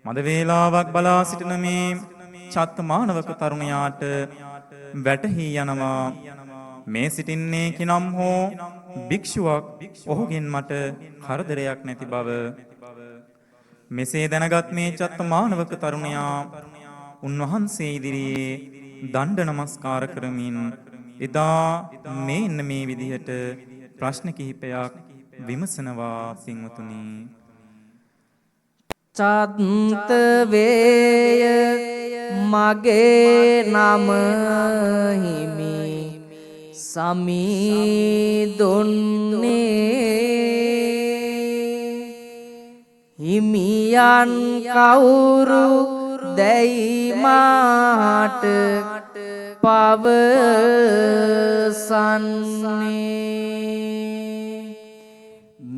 මද වේලාවක් බලා සිටින මේ චත්තමානවක තරුණයාට වැටහි යනවා මේ සිටින්නේ කිනම් හෝ භික්ෂුවක්, ඔහුගෙන් මට කරදරයක් නැති බව. මෙසේ දැනගත් මේ චත්තමානවක තරුණයා උන්වහන්සේ ඉදිරියේ දණ්ඩ නමස්කාර කරමින් එදා මේන්න මේ විදිහට ප්‍රශ්න කිහිපයක් විමසනවා. පින්වතුනි, චත්ත වේය මගේ නම හිමි සමීදුන්නේ, හිමියන් කවුරු දැයි මාට පවසන්නේ?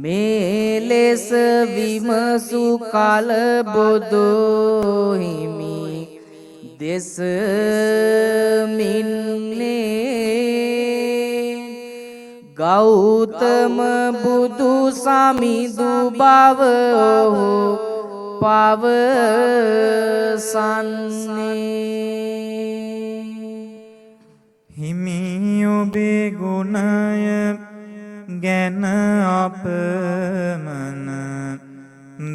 මේ ලෙස විමසු කල බුදු හිමි දෙසමින්නේ ගෞතම බුදු සමිඳු බව ඔහු පවසන්නේ. හිමි ඔබේ ගුණය ගැන අපමණ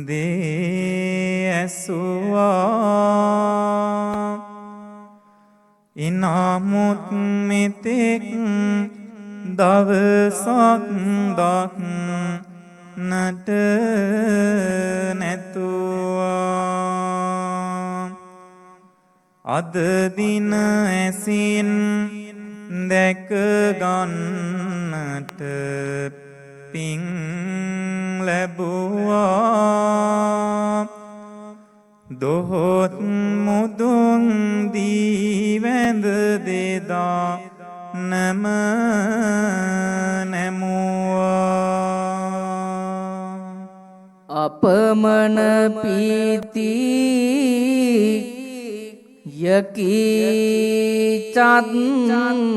දේ ඇසුවා, ඉනමුත් මෙතෙක් දවසක් දක්නට නැතුවා. අද දින ඇසින් දැක ගන්නට පින් ලැබුවා. දොහොත් මුදුන් දී වැඳ දෙදා නම නැමුවා. අපමණ පීති යකී චත්තට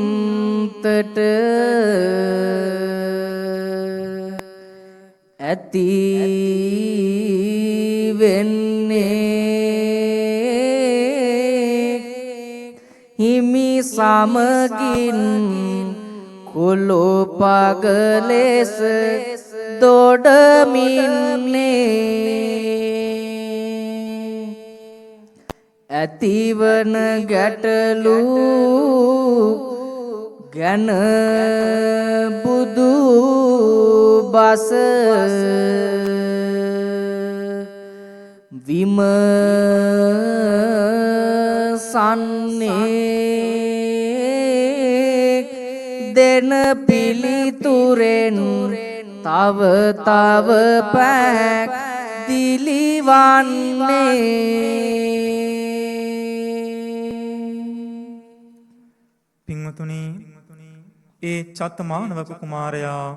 ඇති වෙන්නේ හිමි සමගින් කුළුපග ලෙස දොඩමින්නේ. ඇතිවන ගැටලු ගැන බුදු බස විමසන්නේ, දෙන පිළිතුරෙන් තව තව පැක් දිලිවන්නේ. පින්වතුනි, ඒ චත්තමානවක කුමාරයා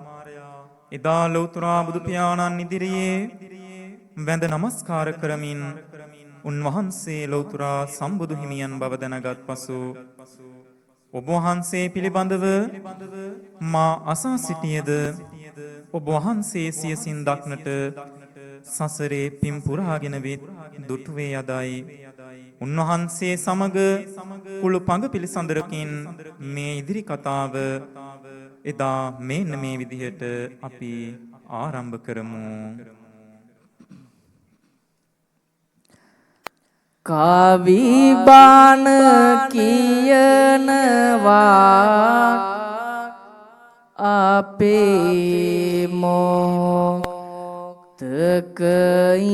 එදා ලෞතර බුදු පියාණන් ඉදිරියේ වැඳ නමස්කාර කරමින් උන්වහන්සේ ලෞතර සම්බුදු හිමියන් බව දැනගත් පසු, ඔබ වහන්සේ පිළිබඳව මා අසා සිටියද ඔබ වහන්සේ සියසින් දක්නට සසරේ පින් පුරාගෙන වෙත් දුටුවේ අදයි. උන්වහන්සේ සමග කුළු පඟ පිළිසඳරකින් මේ ඉදිරි කතාව එදා මෙන්න මේ විදිහට අපි ආරම්භ කරමු. කවි බාන කියනවා අපේ මොහොතක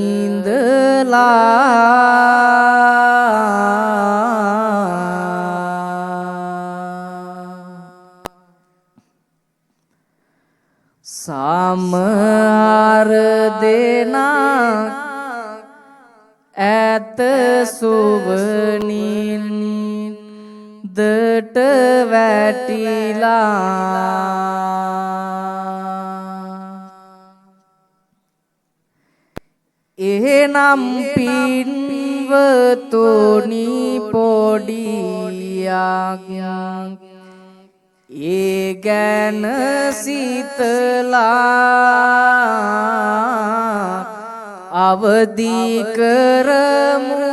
ඉඳලා, සමහර දෙනා ඇත සුවනින් දට වැටිලා, එහෙනම් පින්වතුනි පොඩියක් ඒ ගැන සිතලා අවදි කරමු,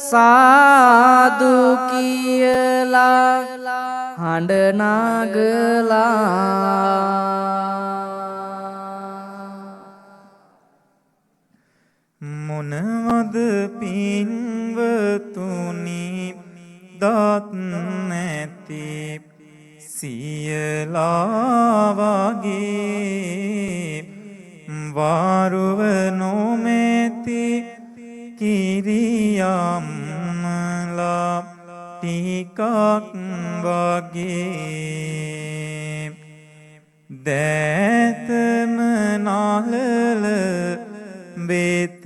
සාදු කියලා හඬ නගලා. මොනවද පින්වතුනි දත් නැති සියලා වගේ, වාරුව නොමැති කිරියම්මලා ටිකක් වගේ, දෑතම නලල වෙත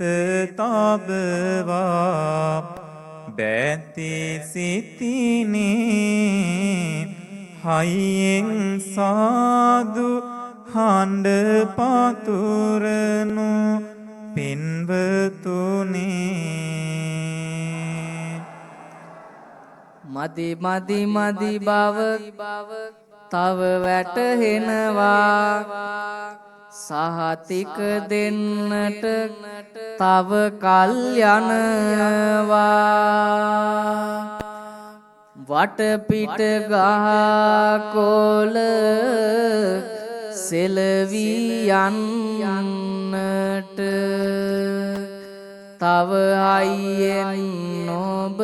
තබවා බැති සිතිනේ, හයියෙන් සාදු හඬ පතුරනු පින්වතුනි. මදි මදි මදි බව තව වැටහෙනවා, සහතික දෙන්නට තව කල් යනවා. වටපිට ගහ කොළ සෙලවි යන්නට තව හයියෙන් ඔබ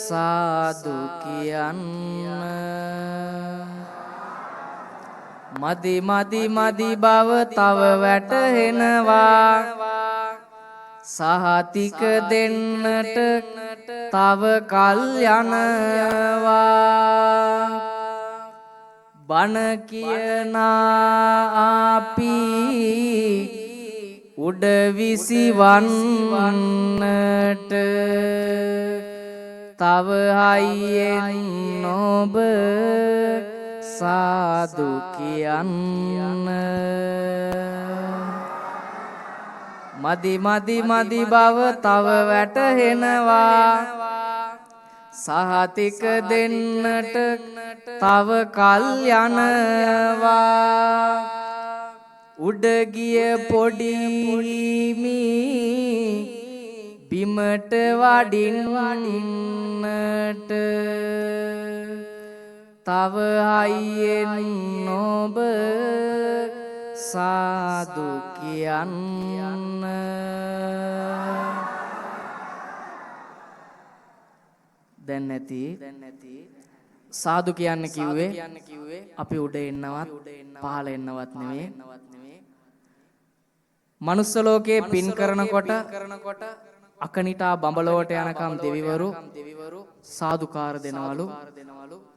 සාදු කියන්න. මදි මදි මදි බව තව වැටහෙනවා, සහතික දෙන්නට තව කල් යනවා. බණ කියන අපි උඩ විසිවන්නට තව හයියෙන් ඔබ සාදු කියන්න. මදි මදි මදි බව තව වැටහෙනවා, සහතික දෙන්නට තව කල් යනවා. උඩ ගිය පොඩි මී බිමට වඩින්නට තව හයියෙන් ඔබ සාදු කියන්න. දැන් නැති සාදු කියන්න කිව්වේ අපි උඩ එන්නවත් පහළ එන්නවත් නෙමෙයි. මනුස්ස ලෝකයේ පින් කරනකොට අකනිටා බඹලොවට යනකම් දෙවිවරු සාදුකාර දෙනවලු.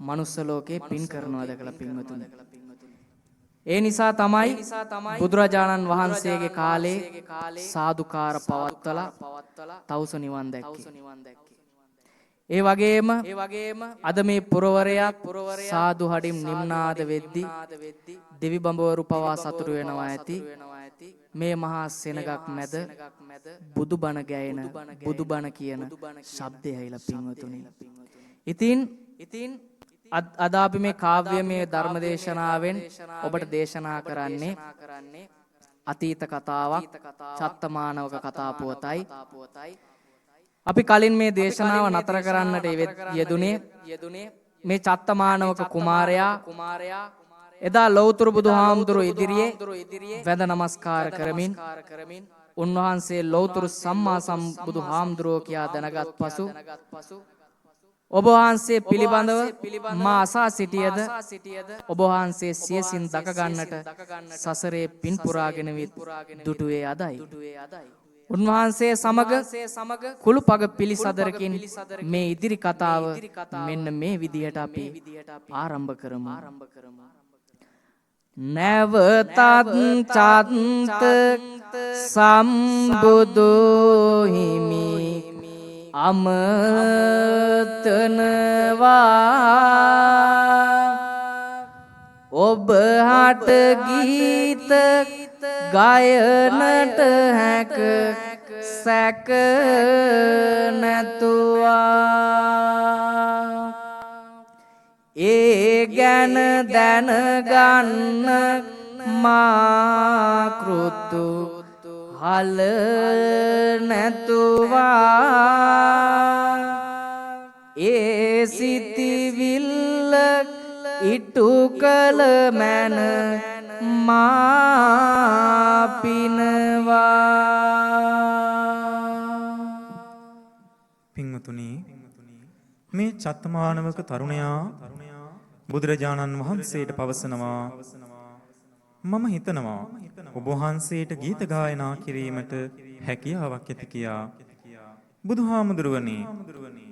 මනුස්ස ලෝකයේ පින් කරනවා දැකලා පින්වතුනි. ඒ නිසා තමයි බුදුරජාණන් වහන්සේගේ කාලේ සාදුකාර පවත්වලා තවුස නිවන් දැක්කේ. ඒ වගේම අද මේ පුරවරයක් සාදු හඩින් නිම්නාද වෙද්දි දෙවි බඹවරු පවා සතුටු වෙනවා ඇති. මේ මහා සෙනගක් මැද බුදුබණ ගැයෙන බුදුබණ කියන ශබ්දය ඇහිලා පින්වතුනි. ඉතින් අද අපි මේ කාව්‍යමය ධර්ම දේශනාවෙන් ඔබට දේශනා කරන්නේ අතීත කතාවක්, චත්තමානවක කතා පුවතයි. අපි කලින් මේ දේශනාව නතර කරන්නට යෙදුනේ මේ චත්තමානවක කුමාරයා එදා ලෞතර බුදුහාමුදුරුවෝ ඉදිරියේ වැඳ නමස්කාර කරමින් උන්වහන්සේ ලෞතර සම්මා සම්බුදු හාමුදුරුවෝ කියා දැනගත් පසු ඔබ වහන්සේ පිළිබඳව මා අසා සිටියද ඔබ වහන්සේ සියසින් දක ගන්නට සසරේ පින් පුරාගෙන විත් දුටුවේ අදයි. උන්වහන්සේ සමග කුළුපග පිළිසදරකින් මේ ඉදිරි කතාව මෙන්න මේ විදිහට අපි ආරම්භ කරමු. නැවතත් චත්ත සම්බුදු හිමි අමතනවා ඔබ හට ගීත ගයනට හැක සැක නැතුවා. ඒ ගැන දැනගන්න මා කෘතු හල නැතුවා. ඒ සිතිවිල්ල ඉටු කළ මැන මා පිනවා. පින්වතුනි, මේ චත්තමානවක තරුණයා බුදුරජාණන් වහන්සේට පවසනවා, මම හිතනවා ඔබ වහන්සේට ගීත ගායනා කිරීමට හැකියාවක් ඇති කියා. බුදුහාමුදුරුවනේ,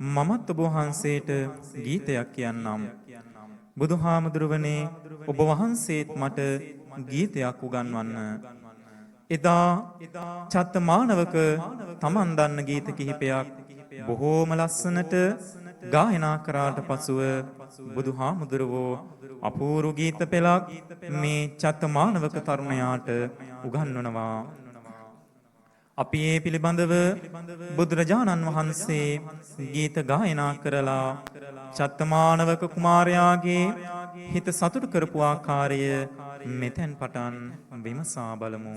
මමත් ඔබ වහන්සේට ගීතයක් කියන්නම්. බුදුහාමුදුරුවනේ, ඔබ වහන්සේත් මට ගීතයක් උගන්වන්න. එදා චත්තමානවක තමන් දන්න ගීත කිහිපයක් බොහෝම ලස්සනට ගායනා කරාට පසුව බුදුහාමුදුරුවෝ අපූර්ව ගීත පෙළක් මේ චත්තමානවක තරුණයාට උගන්වනවා. අපි ඒ පිළිබඳව බුදුරජාණන් වහන්සේ ගීත ගායනා කරලා චත්තමානවක කුමාරයාගේ හිත සතුටු කරපු ආකාරය මෙතෙන් පටන් විමසා බලමු.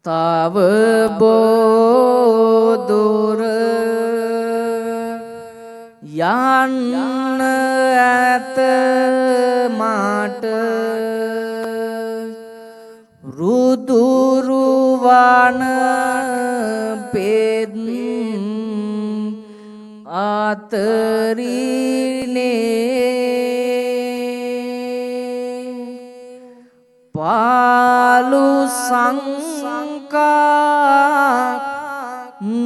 තව බෝදුර යන්න ඇත මට රුදුරුවන පෙත් අතරිනේ පාලු සංකා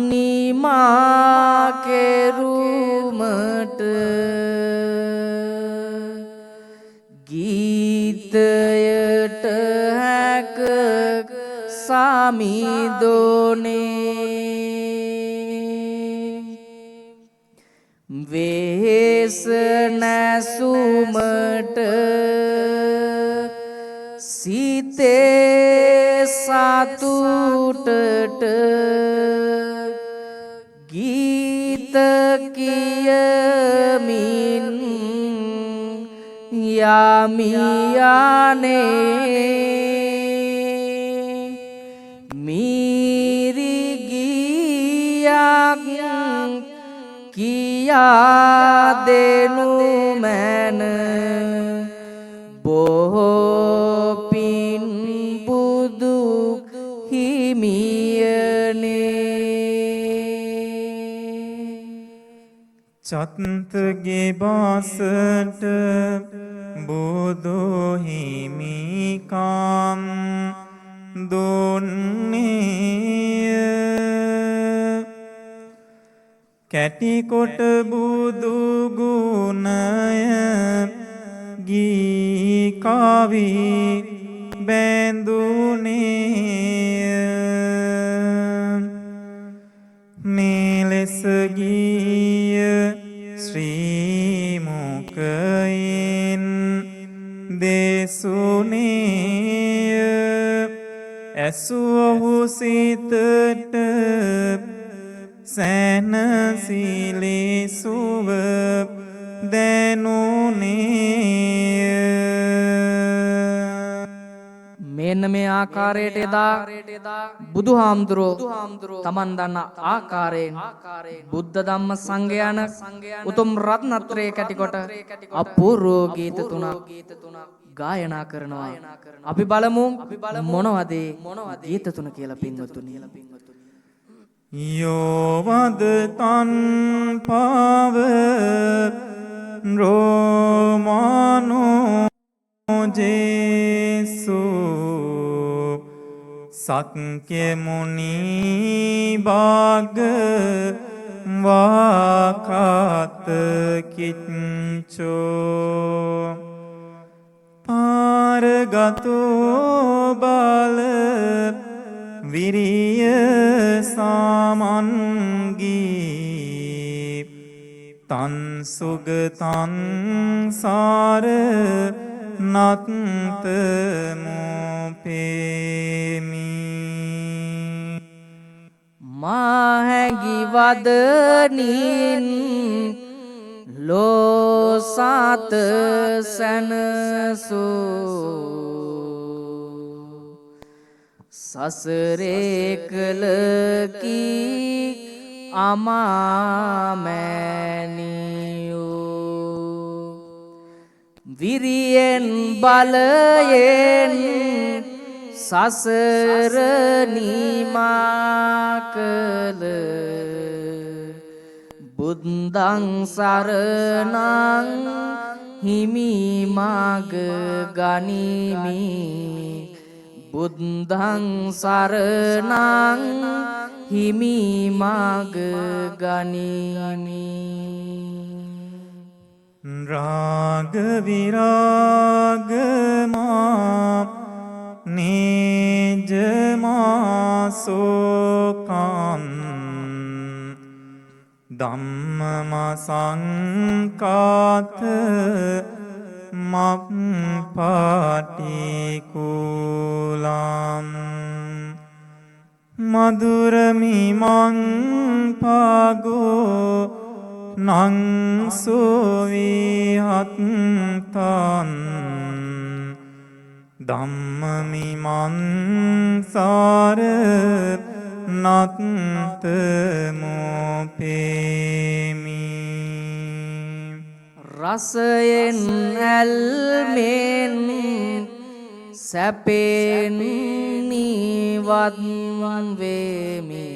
නිමා කෙරුමට ගීතයට හැක සමිදෝනේ වෙහෙස නැසුමට සිතේ සතුටට ගීත කියා මියානේ මීරි ගියක් කියා දෙනු මැන බොහෝ පින් බුදු හිමියනේ. චත්තගේ බාසට බුදු හිමිකම් දුන්නේය. කැටිකොට බුදු ගුණය ගී කවි බැඳුනේය. මේ ලෙස ගීය ශ්‍රී මුඛයෙන් දෙසුනේය. ඇසුවහු සිතට සැනසිලි සුව දැනුනේය. මෙන්න මේ ආකාරයට එදා බුදුහාමුදුරුවෝ තමන් දන්න ආකාරයෙන් බුද්ධ ධම්ම සංඝ යන උතුම් රත්නත්‍රයේ කැටිකොට අපූර්ව ගීත තුනක් ගායනා කරනවා. අපි බලමු මොනවද ගීත තුන කියලා පින්වතුනි. යෝ වදතන් පාව රෝමානෝ ජේසු සක්්‍ය මුනි භාග වාකාත කිච්චෝ පාරගතෝ බල විරිය සාමන්ගී තන් සුගතං සාර නත්තමෝ පේමි. මා හැඟි වදනින් ලෝ සත සැනසූ සසරේ කළ කී අමා මෑණියෝ විරියෙන් බලයෙන් සසර නිමා කළ බුද්ධං සරණං හිමි මග ගනිමි. බුද්ධං සරණං හිමි මග ගනිමි. රාග විරාග මා නේජ මාසෝකං ධම්මම සංකාත මප්පාටිකූලං මధుරමිමං පාගෝ නං සුවිහත්තං ධම්මමිමං සාර නත්තමෝ පේමි. රසයෙන් ඇල්මෙන් සැපෙන් නිවත් වේමි.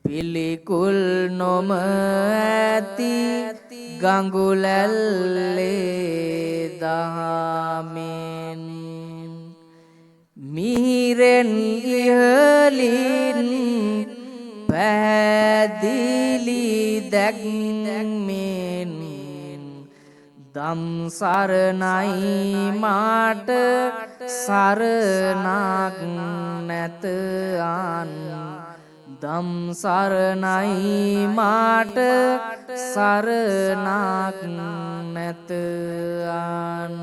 පිළිකුල් නොම ඇති ගඟුලැල්ලේ දහමෙන් මිහිරෙන් ඉහළින් පැහැදිලි දැක්මෙන් දම් සරණයි මාට සරණක් නැත අන්. දම් සරණයි මාට සරණක් නැත අන්.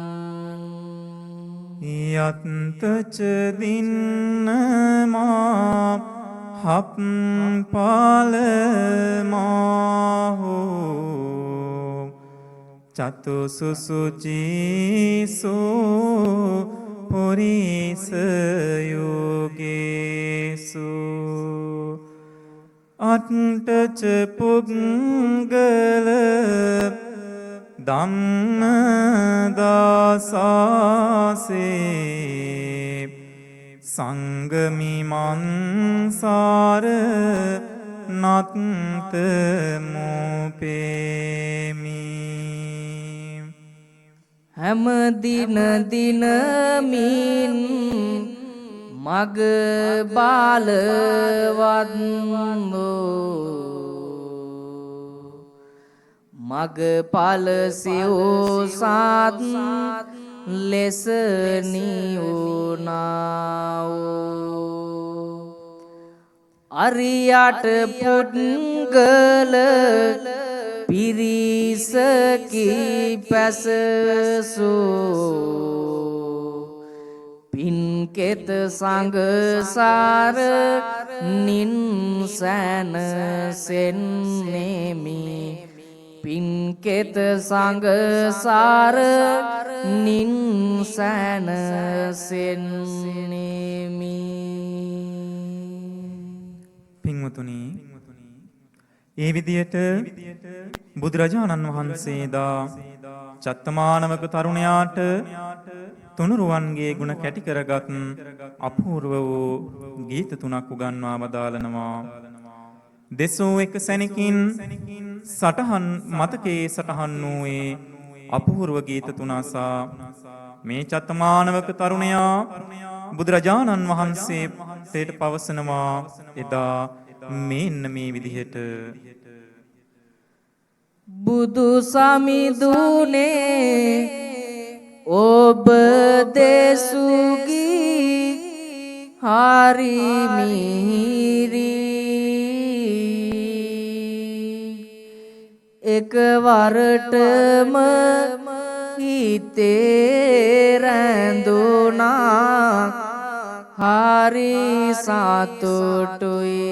යත්තච දින්නමා හප්පාලමාහෝ චතු සුසුචීසු පුරිස යෝගේසු අට්ඨච පුග්ගල ධම්ම දාසාසේ සංගමිමං සාර නත්ත මුපේමි. හැම දින දිනමින් මග බලවත් මග ඵල සිව්සත් ලෙස නිවුණා වූ අරියට පුද්ගල පිරිසකි පැසසූ පින්කෙත සංඝසාර නින් සැනසෙන්නෙමි. පින්කෙත සංඝසාර නින් සැනසෙන්නෙමි. පින්වතුනි, ඒ විදියට බුදුරජාණන් වහන්සේ දා චත්තමානවක තරුණයාට තුනුරුවන්ගේ ගුණ කැටි කරගත් අපූර්ව වූ ගීත තුනක් උගන්වා වදාළනවා. දෙසූ එක සැනකින් සටහන් මතකයේ සටහන් වූ අපූර්ව ගීත තුන අසා මේ චත්තමානවක තරුණයා බුදුරජාණන් වහන්සේට පවසනවා එදා මෙන්න මේ විදිහට. බුදු සමිඳුනේ ඔබ දෙසුගී හරි මිහිරි එකවරටම හිතේ රැඳුනා හරි සතුටුයි.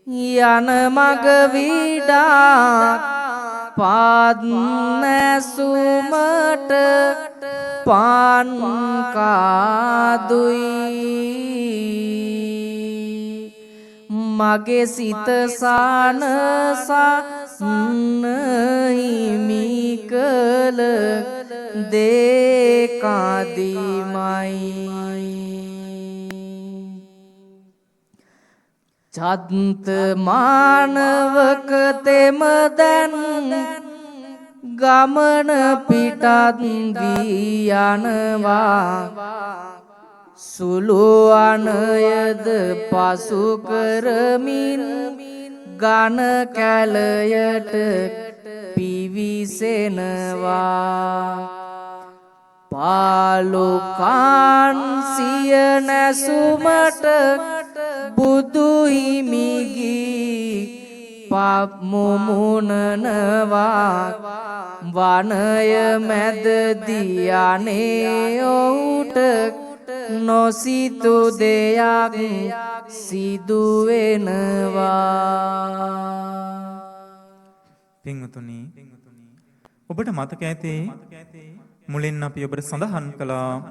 යන මග විඩා පාත් නැසුමට පාන් කාදුයි. මගේ සිත සානසන්න හිමි කළ දේකාදිමයි. චත්ත මානවක තෙම දැන් ගමන පිටත් වී යනවා. සුළු අනයද පසු කරමින් ඝන කැලයට පිවිසෙනවා. පාලු කාන්සිය නැසුමට බුදු හිමිගී පමුමුණනවා. වනය මැදදී අනේ ඔහුට නොසිතු දෙයක් සිදු වෙනවා. පින්වතුනි, ඔබට මතක ඇති මුලින් අපි ඔබට සඳහන් කළා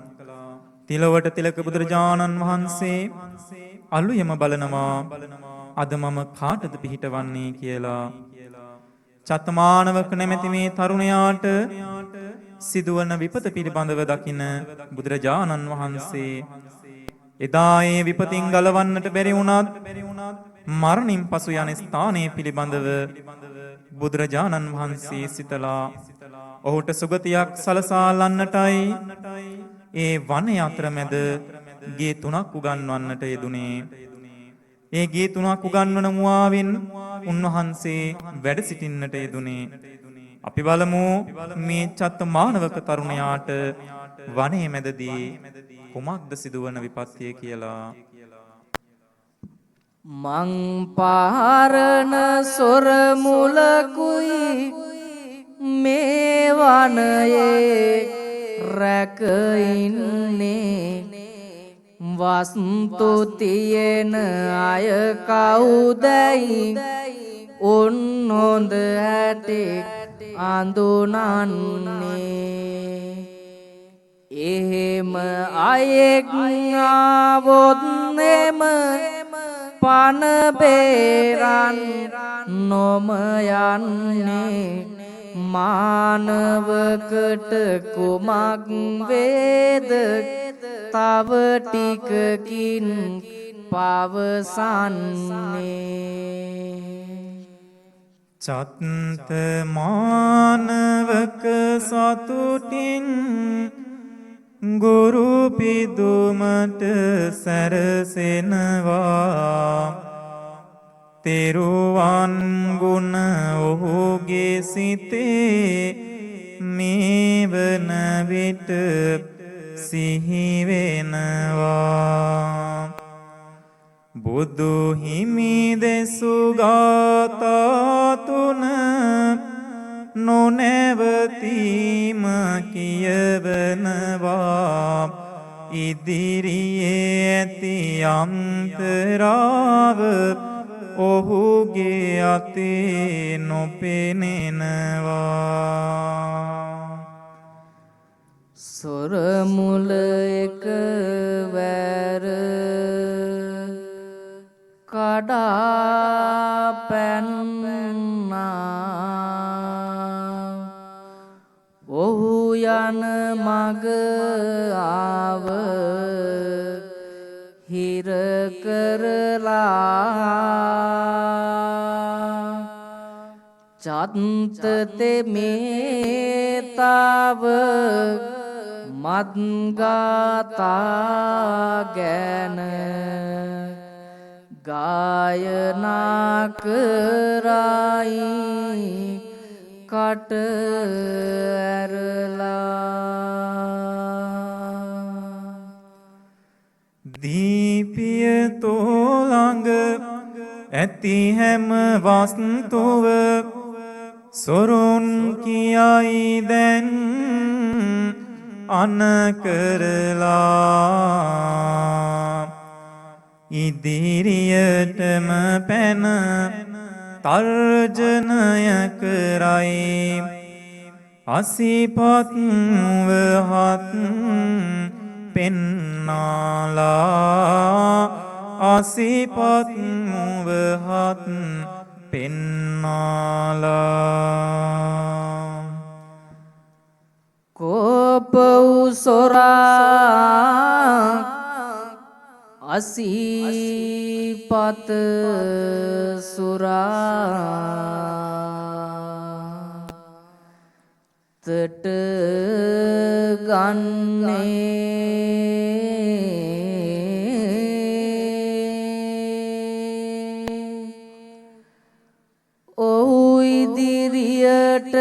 තිලවට තිලක බුදුරජාණන් වහන්සේ අලුයම බලනවා අද මම කාටද පිහිටවන්නේ කියලා. චත්තමානවක නැමැති මේ තරුණයාට සිදුවන විපත පිළිබඳව දකින බුදුරජාණන් වහන්සේ එදා ඒ විපතින් ගලවන්නට බැරි වුණත් මරණින් පසු යන ස්ථානය පිළිබඳව බුදුරජාණන් වහන්සේ සිතලා ඔහුට සුගතියක් සලසා ලන්නටයි ඒ වනය අතරමැද ගේ තුනක් උගන්වන්නට යෙදුනේ. ඒ ගේ තුනක් උගන්වන මුවාවෙන් උන්වහන්සේ වැඩ සිටින්නට යෙදුනේ. අපි බලමු මේ චත්ත මානවක තරුණයාට වනයේ මැදදී කුමක්ද සිදුවන විපත්තිය කියලා. මං පාරණ සොර මුලකුයි මේ වනයේ රැක ඉන්නේ. වස්තු තියෙන අය කවුදැයි උන් හොඳ හැටි අඳුනන්නේ. එහෙම අයෙක් ආවොත් එම පන බේරන් නොම යන්නේ. මානවකට කුමක් වේද තව ටිකකින් පවසන්නේ. චත්ත මානවක සතුටින් ගුරු පිදුමට සැරසෙනවා. තෙරුවන් ගුණ ඔහුගේ සිතේ මේ වන විට සිහි වෙනවා. බුදු හිමි දෙසු ගාථා තුන නොනැවතීම කියවනවා. ඉදිරියේ ඇති අන්තරාව ඔහුගේ අතේ නොපෙනෙනවා. සොර මුල එක වැර කඩා පැන්නා. ඔහු යන මග ආව හිර කරලා. චත්ත තෙමේතාව මත්ගාතා ගැන ගායනා කරයි කට ඇරලා. දීපිය තෝ ළඟ ඇති හැම වස්තුව සොරුන් කියයි දැන් අන කරලා. ඉදිරියටම පැන තර්ජනය කරයි. අසිපත් වහත් පෙන්නාලා. අසිපත් වහත් පෙන්නාලා. කෝප වූ සොරා අසීපත සුරා තට ගන්නේ. ඔහු ඉදිරියට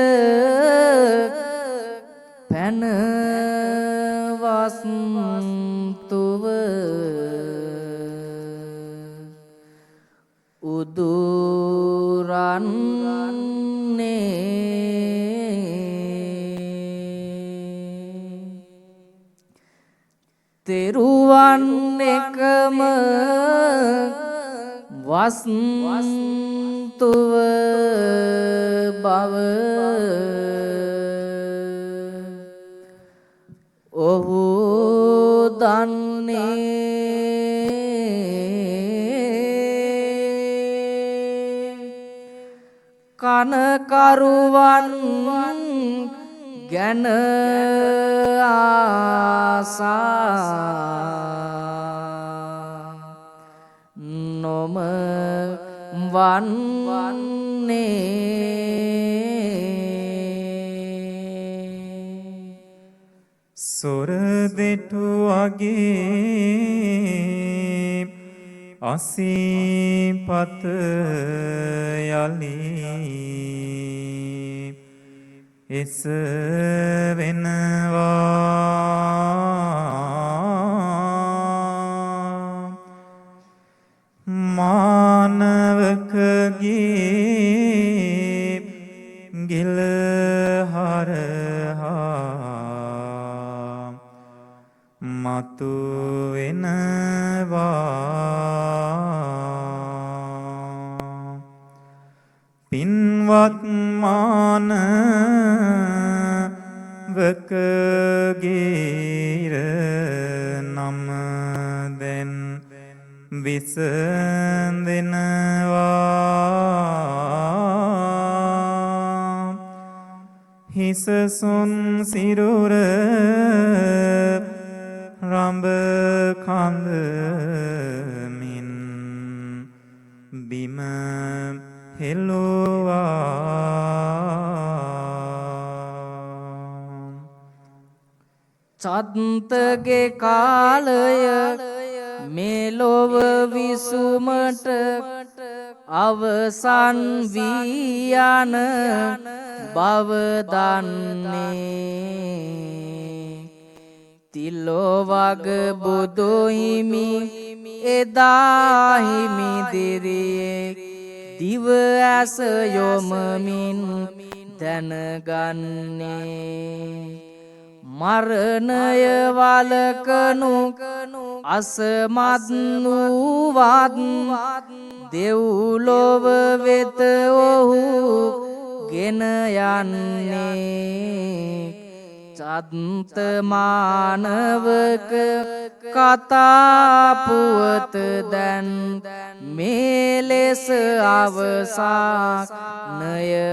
පැන වස්තුව උදුරන්නේ. තෙරුවන් එකම වස්තුව බව ඔහු දන්නේ. කනකරුවන් ගැන ආසා නොම වන්නේ. සොර දෙටුවගේ අසීපත යලි එස වෙනවා. මානවකගේ ගිල හරහා මතු වෙනවා. පින්වත් හිම්වත් මානවක ගීර නම දැන් විසඳෙනවා. හිසසුන් සිරුර රඹ කඳ මින් බිම හෙළුවා. චත්තගේ කාලය මේ ලොව විසුමට අවසන් වී යන බව දන්නේ. තිලොවග බුදු හිමි එදා හිමි දිරියේ දිව ඇස යොමමින් දැනගන්නේ. මරණය වලකනු අසමත් වූවත් දෙව්ලොව වෙත ඔහු ගෙන යන්නේ. චත්ත මානවක කතා පුවත දැන් මේ ලෙස අවසානය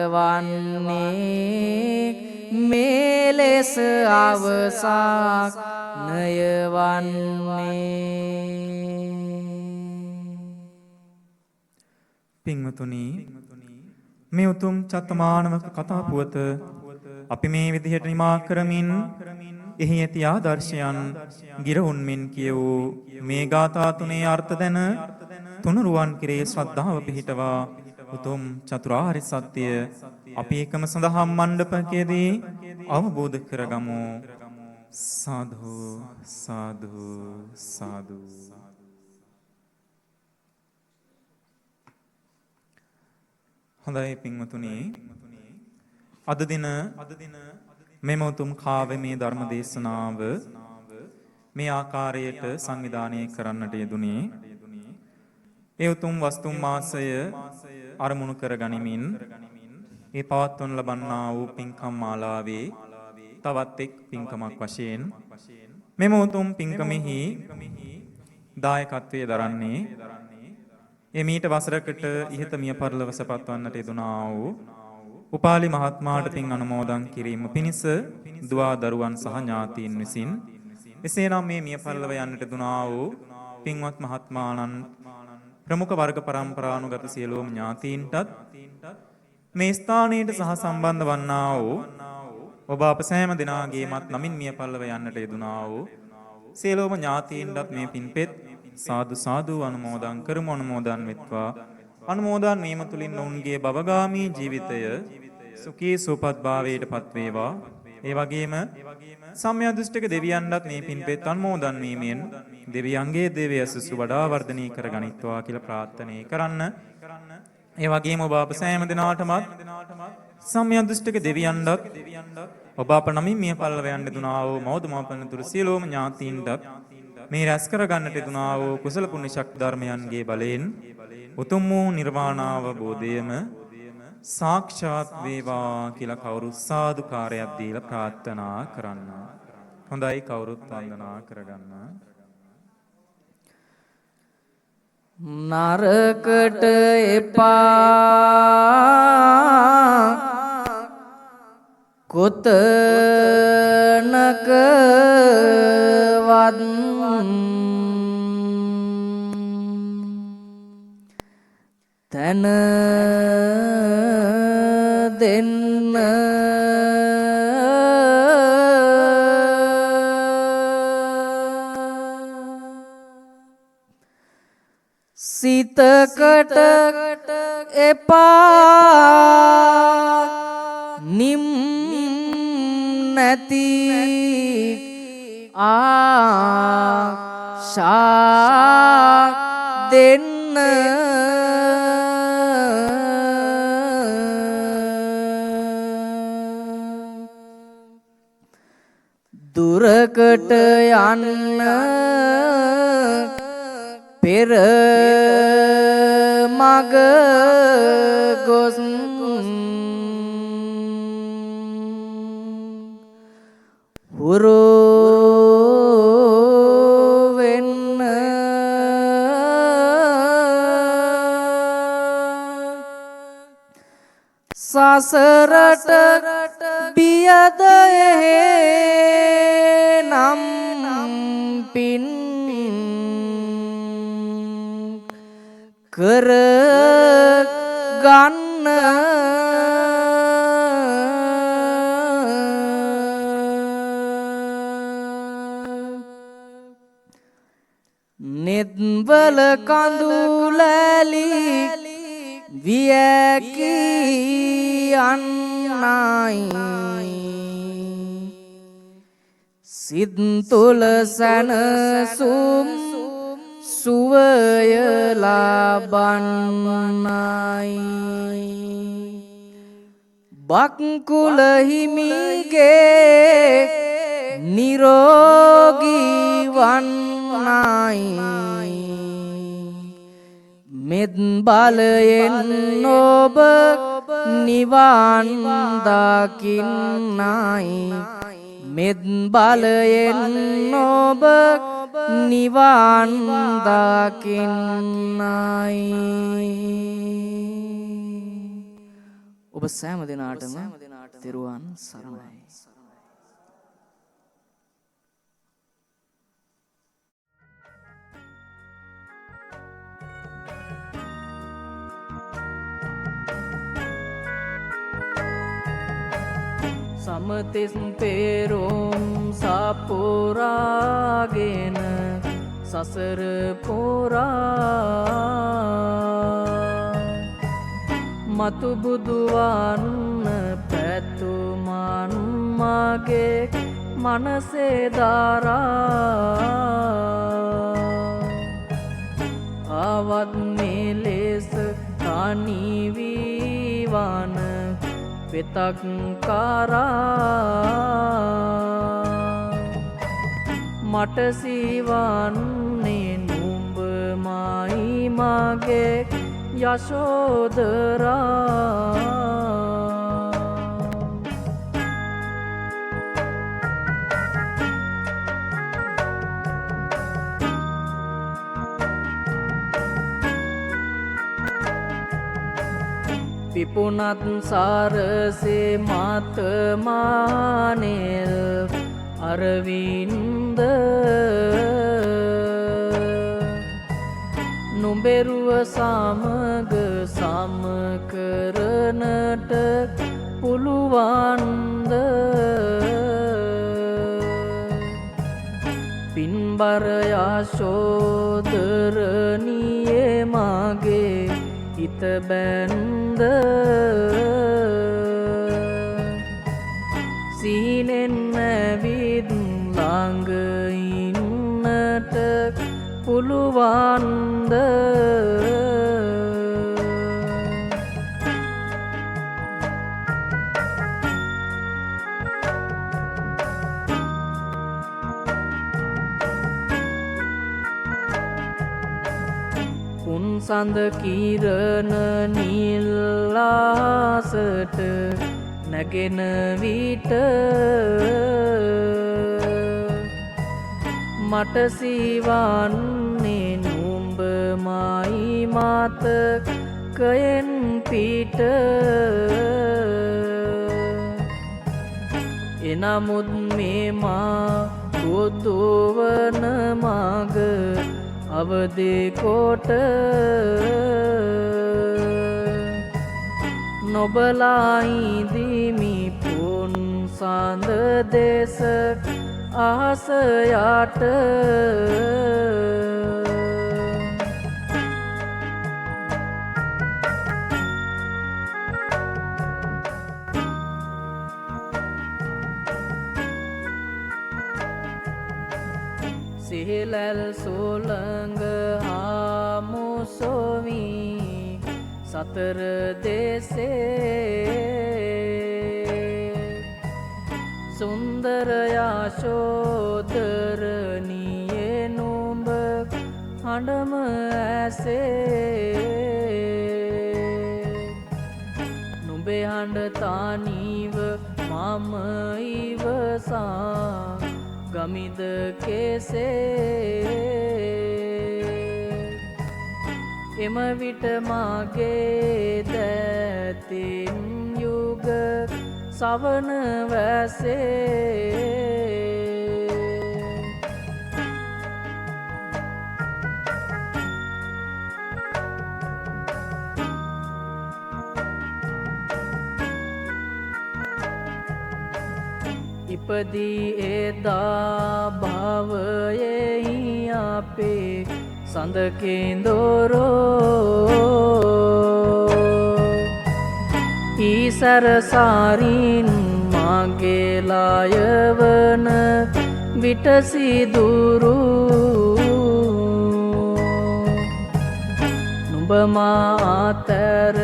වන්නේ. මේ ලෙස අවසානය වන්නේ. පින්වතුනි, මේ උතුම් චත්තමානවක කතා පුවත අපි මේ විදිහට නිමා කරමින් එහි ඇති ආදර්ශයන් ගිරවුන් මෙන් කියවූ මේ ගාථා තුනේ අර්ථ දැන තුනුරුවන් කෙරේ ශ්‍රද්ධාව පිහිටවා උතුම් චතුරාර්ය සත්‍ය අපි එකම සඳහම් මණ්ඩපකයේදී අවබෝධ කරගමු. සාදු සාදු සාදු. හොඳයි පින්වතුනි, අද දින මෙම උතුම් කාව්‍යමය ධර්ම දේශනාව මේ ආකාරයට සංවිධානය කරන්නට යෙදුනේ ඒ උතුම් වස්තුම් මාසය අරමුණු කරගනිමින් ඒ පවත්වනු ලබන්නා වූ පින්කම් මාලාවේ තවත් එක් පින්කමක් වශයෙන් මෙම උතුම් පින්කමෙහි දායකත්වයේ දරන්නේ ඒ මීට වසරකට ඉහත මිය පරලොව සැපත් වන්නට යෙදුනා වූ උපාලි මහත්මයාට පින් අනුමෝදන් කිරීම පිණිස දුවා දරුවන් සහ ඥාතීන් විසින් එසේනම් මේ මිය පරලොව යන්නට දුනා වූ පින්වත් මහත්මාණන් ප්‍රමුඛ වර්ග පරම්පරානුගත සියලුම ඥාතීන්ටත් මේ ස්ථානයට සහ සම්බන්ධ වන්නා වූ ඔබ අප සෑම දෙනාගේමත් නමින් මිය පරලොව යන්නට යෙදුනා වූ සියලුම ඥාතීන්ටත් මේ පින්පෙත් සාදු සාදු අනුමෝදන් කරමු. අනුමෝදන් වෙත්වා. අනුමෝදන් වීම තුළින් ඔවුන්ගේ භවගාමී ජීවිතය සුඛී සුවපත් භාවයට පත් වේවා. ඒ වගේම සම්මියදෘෂ්ටික දෙවියන්ටත් මේ පින්පෙත් අනුමෝදන් වීමෙන් දෙවියන්ගේ දේවය සුසු වඩා වර්ධනය කරගනිත්වා කියලා ප්‍රාර්ථනා කරන්න. ඒ වගේම ඔබ අප සෑම දෙනාටමත් සම්මියදෘෂ්ටික දෙවියන්ටත් ඔබ අප නමින් මිය පරලොව යන්න දුනා වූ මව් දෙමාපියන් තුරු සියලුම ඥාතීන්ටත් මේ රැස් කරගන්නට දුනා වූ කුසල පුණ්‍ය ශක්ති ධර්මයන්ගේ බලයෙන් උතුම් වූ නිර්වාණ අවබෝධයම සාක්ෂාත් වේවා කියලා කවුරුත් සාදුකාරයක් දීලා ප්‍රාර්ථනා කරන්න. හොඳයි, කවුරුත් වන්දනා කරගන්න. නරකට එපා කොතනකවත් තැන දෙන්න සිතකට එපා නිම් නැති ආශා දෙන්න. දුරකට යන්න පෙර මග ගොස් හුරු වෙන්න සසරට බියද නම් පින් කර ගන්න නෙත්වල කඳුලැලි වියැකී අන්නයි සිත් තුළ සැනසුම් සුවය ලබන්නයි බක්කුල හිමිගේ නිරෝගී වන්නයි මෙත් බලයෙන් ඔබ නිවන් දකින්නයි මෙත් බලයෙන් ඔබ නිවන් දකින්නයි. ඔබ සෑම දිනාටම තෙරුවන් සරණයි. සමතිස් පෙරුම් සපුරාගෙන සසර පුරා මතු බුදුවන් පැතුමන් මගේ මනසේ දරා ආවත් මේ ලෙස තනි වී වන වෙතක් කරා මට සිවන්නේ නුඹමයි මගේ යශෝදරා. පිපුනත් සාරසේ මත මානෙල් අරවින්ද නුඹෙරුව සමග සම කරනට පුළුවන්ද පින්බර යශෝදරණියේ මගේ හිත බැන්ද සීනෙන් ඇවිත් ළඟ ඉන්නට පුළුවන්ද සඳ කිරණ නිල්ලාසට නැගෙන විට මට සිවන්නේ නුඹමයි මතකයෙන් පිට එනමුත් මේ මා බුදුවන මග අවදි කොට නොබලා ඉඳිමි පුන් සඳ දෙස අහස යට. සිහිලැල් සුළඟ හාමුසොවී සතර දෙසේ සුන්දර යශෝදරණියේ නුඹ හඬම ඇසේ. නුඹේ හඬ තානීව මම ඉවසා ගමිද කෙසේ? එම විට මාගේ දැතින් යුග සවන වැසේ. ඉපදී එදා භවයෙහි අපේ සඳකින්දොරෝ ඊසර සාරින් මාගේ ලායවන විට සිදුරු නුඹ මා අතර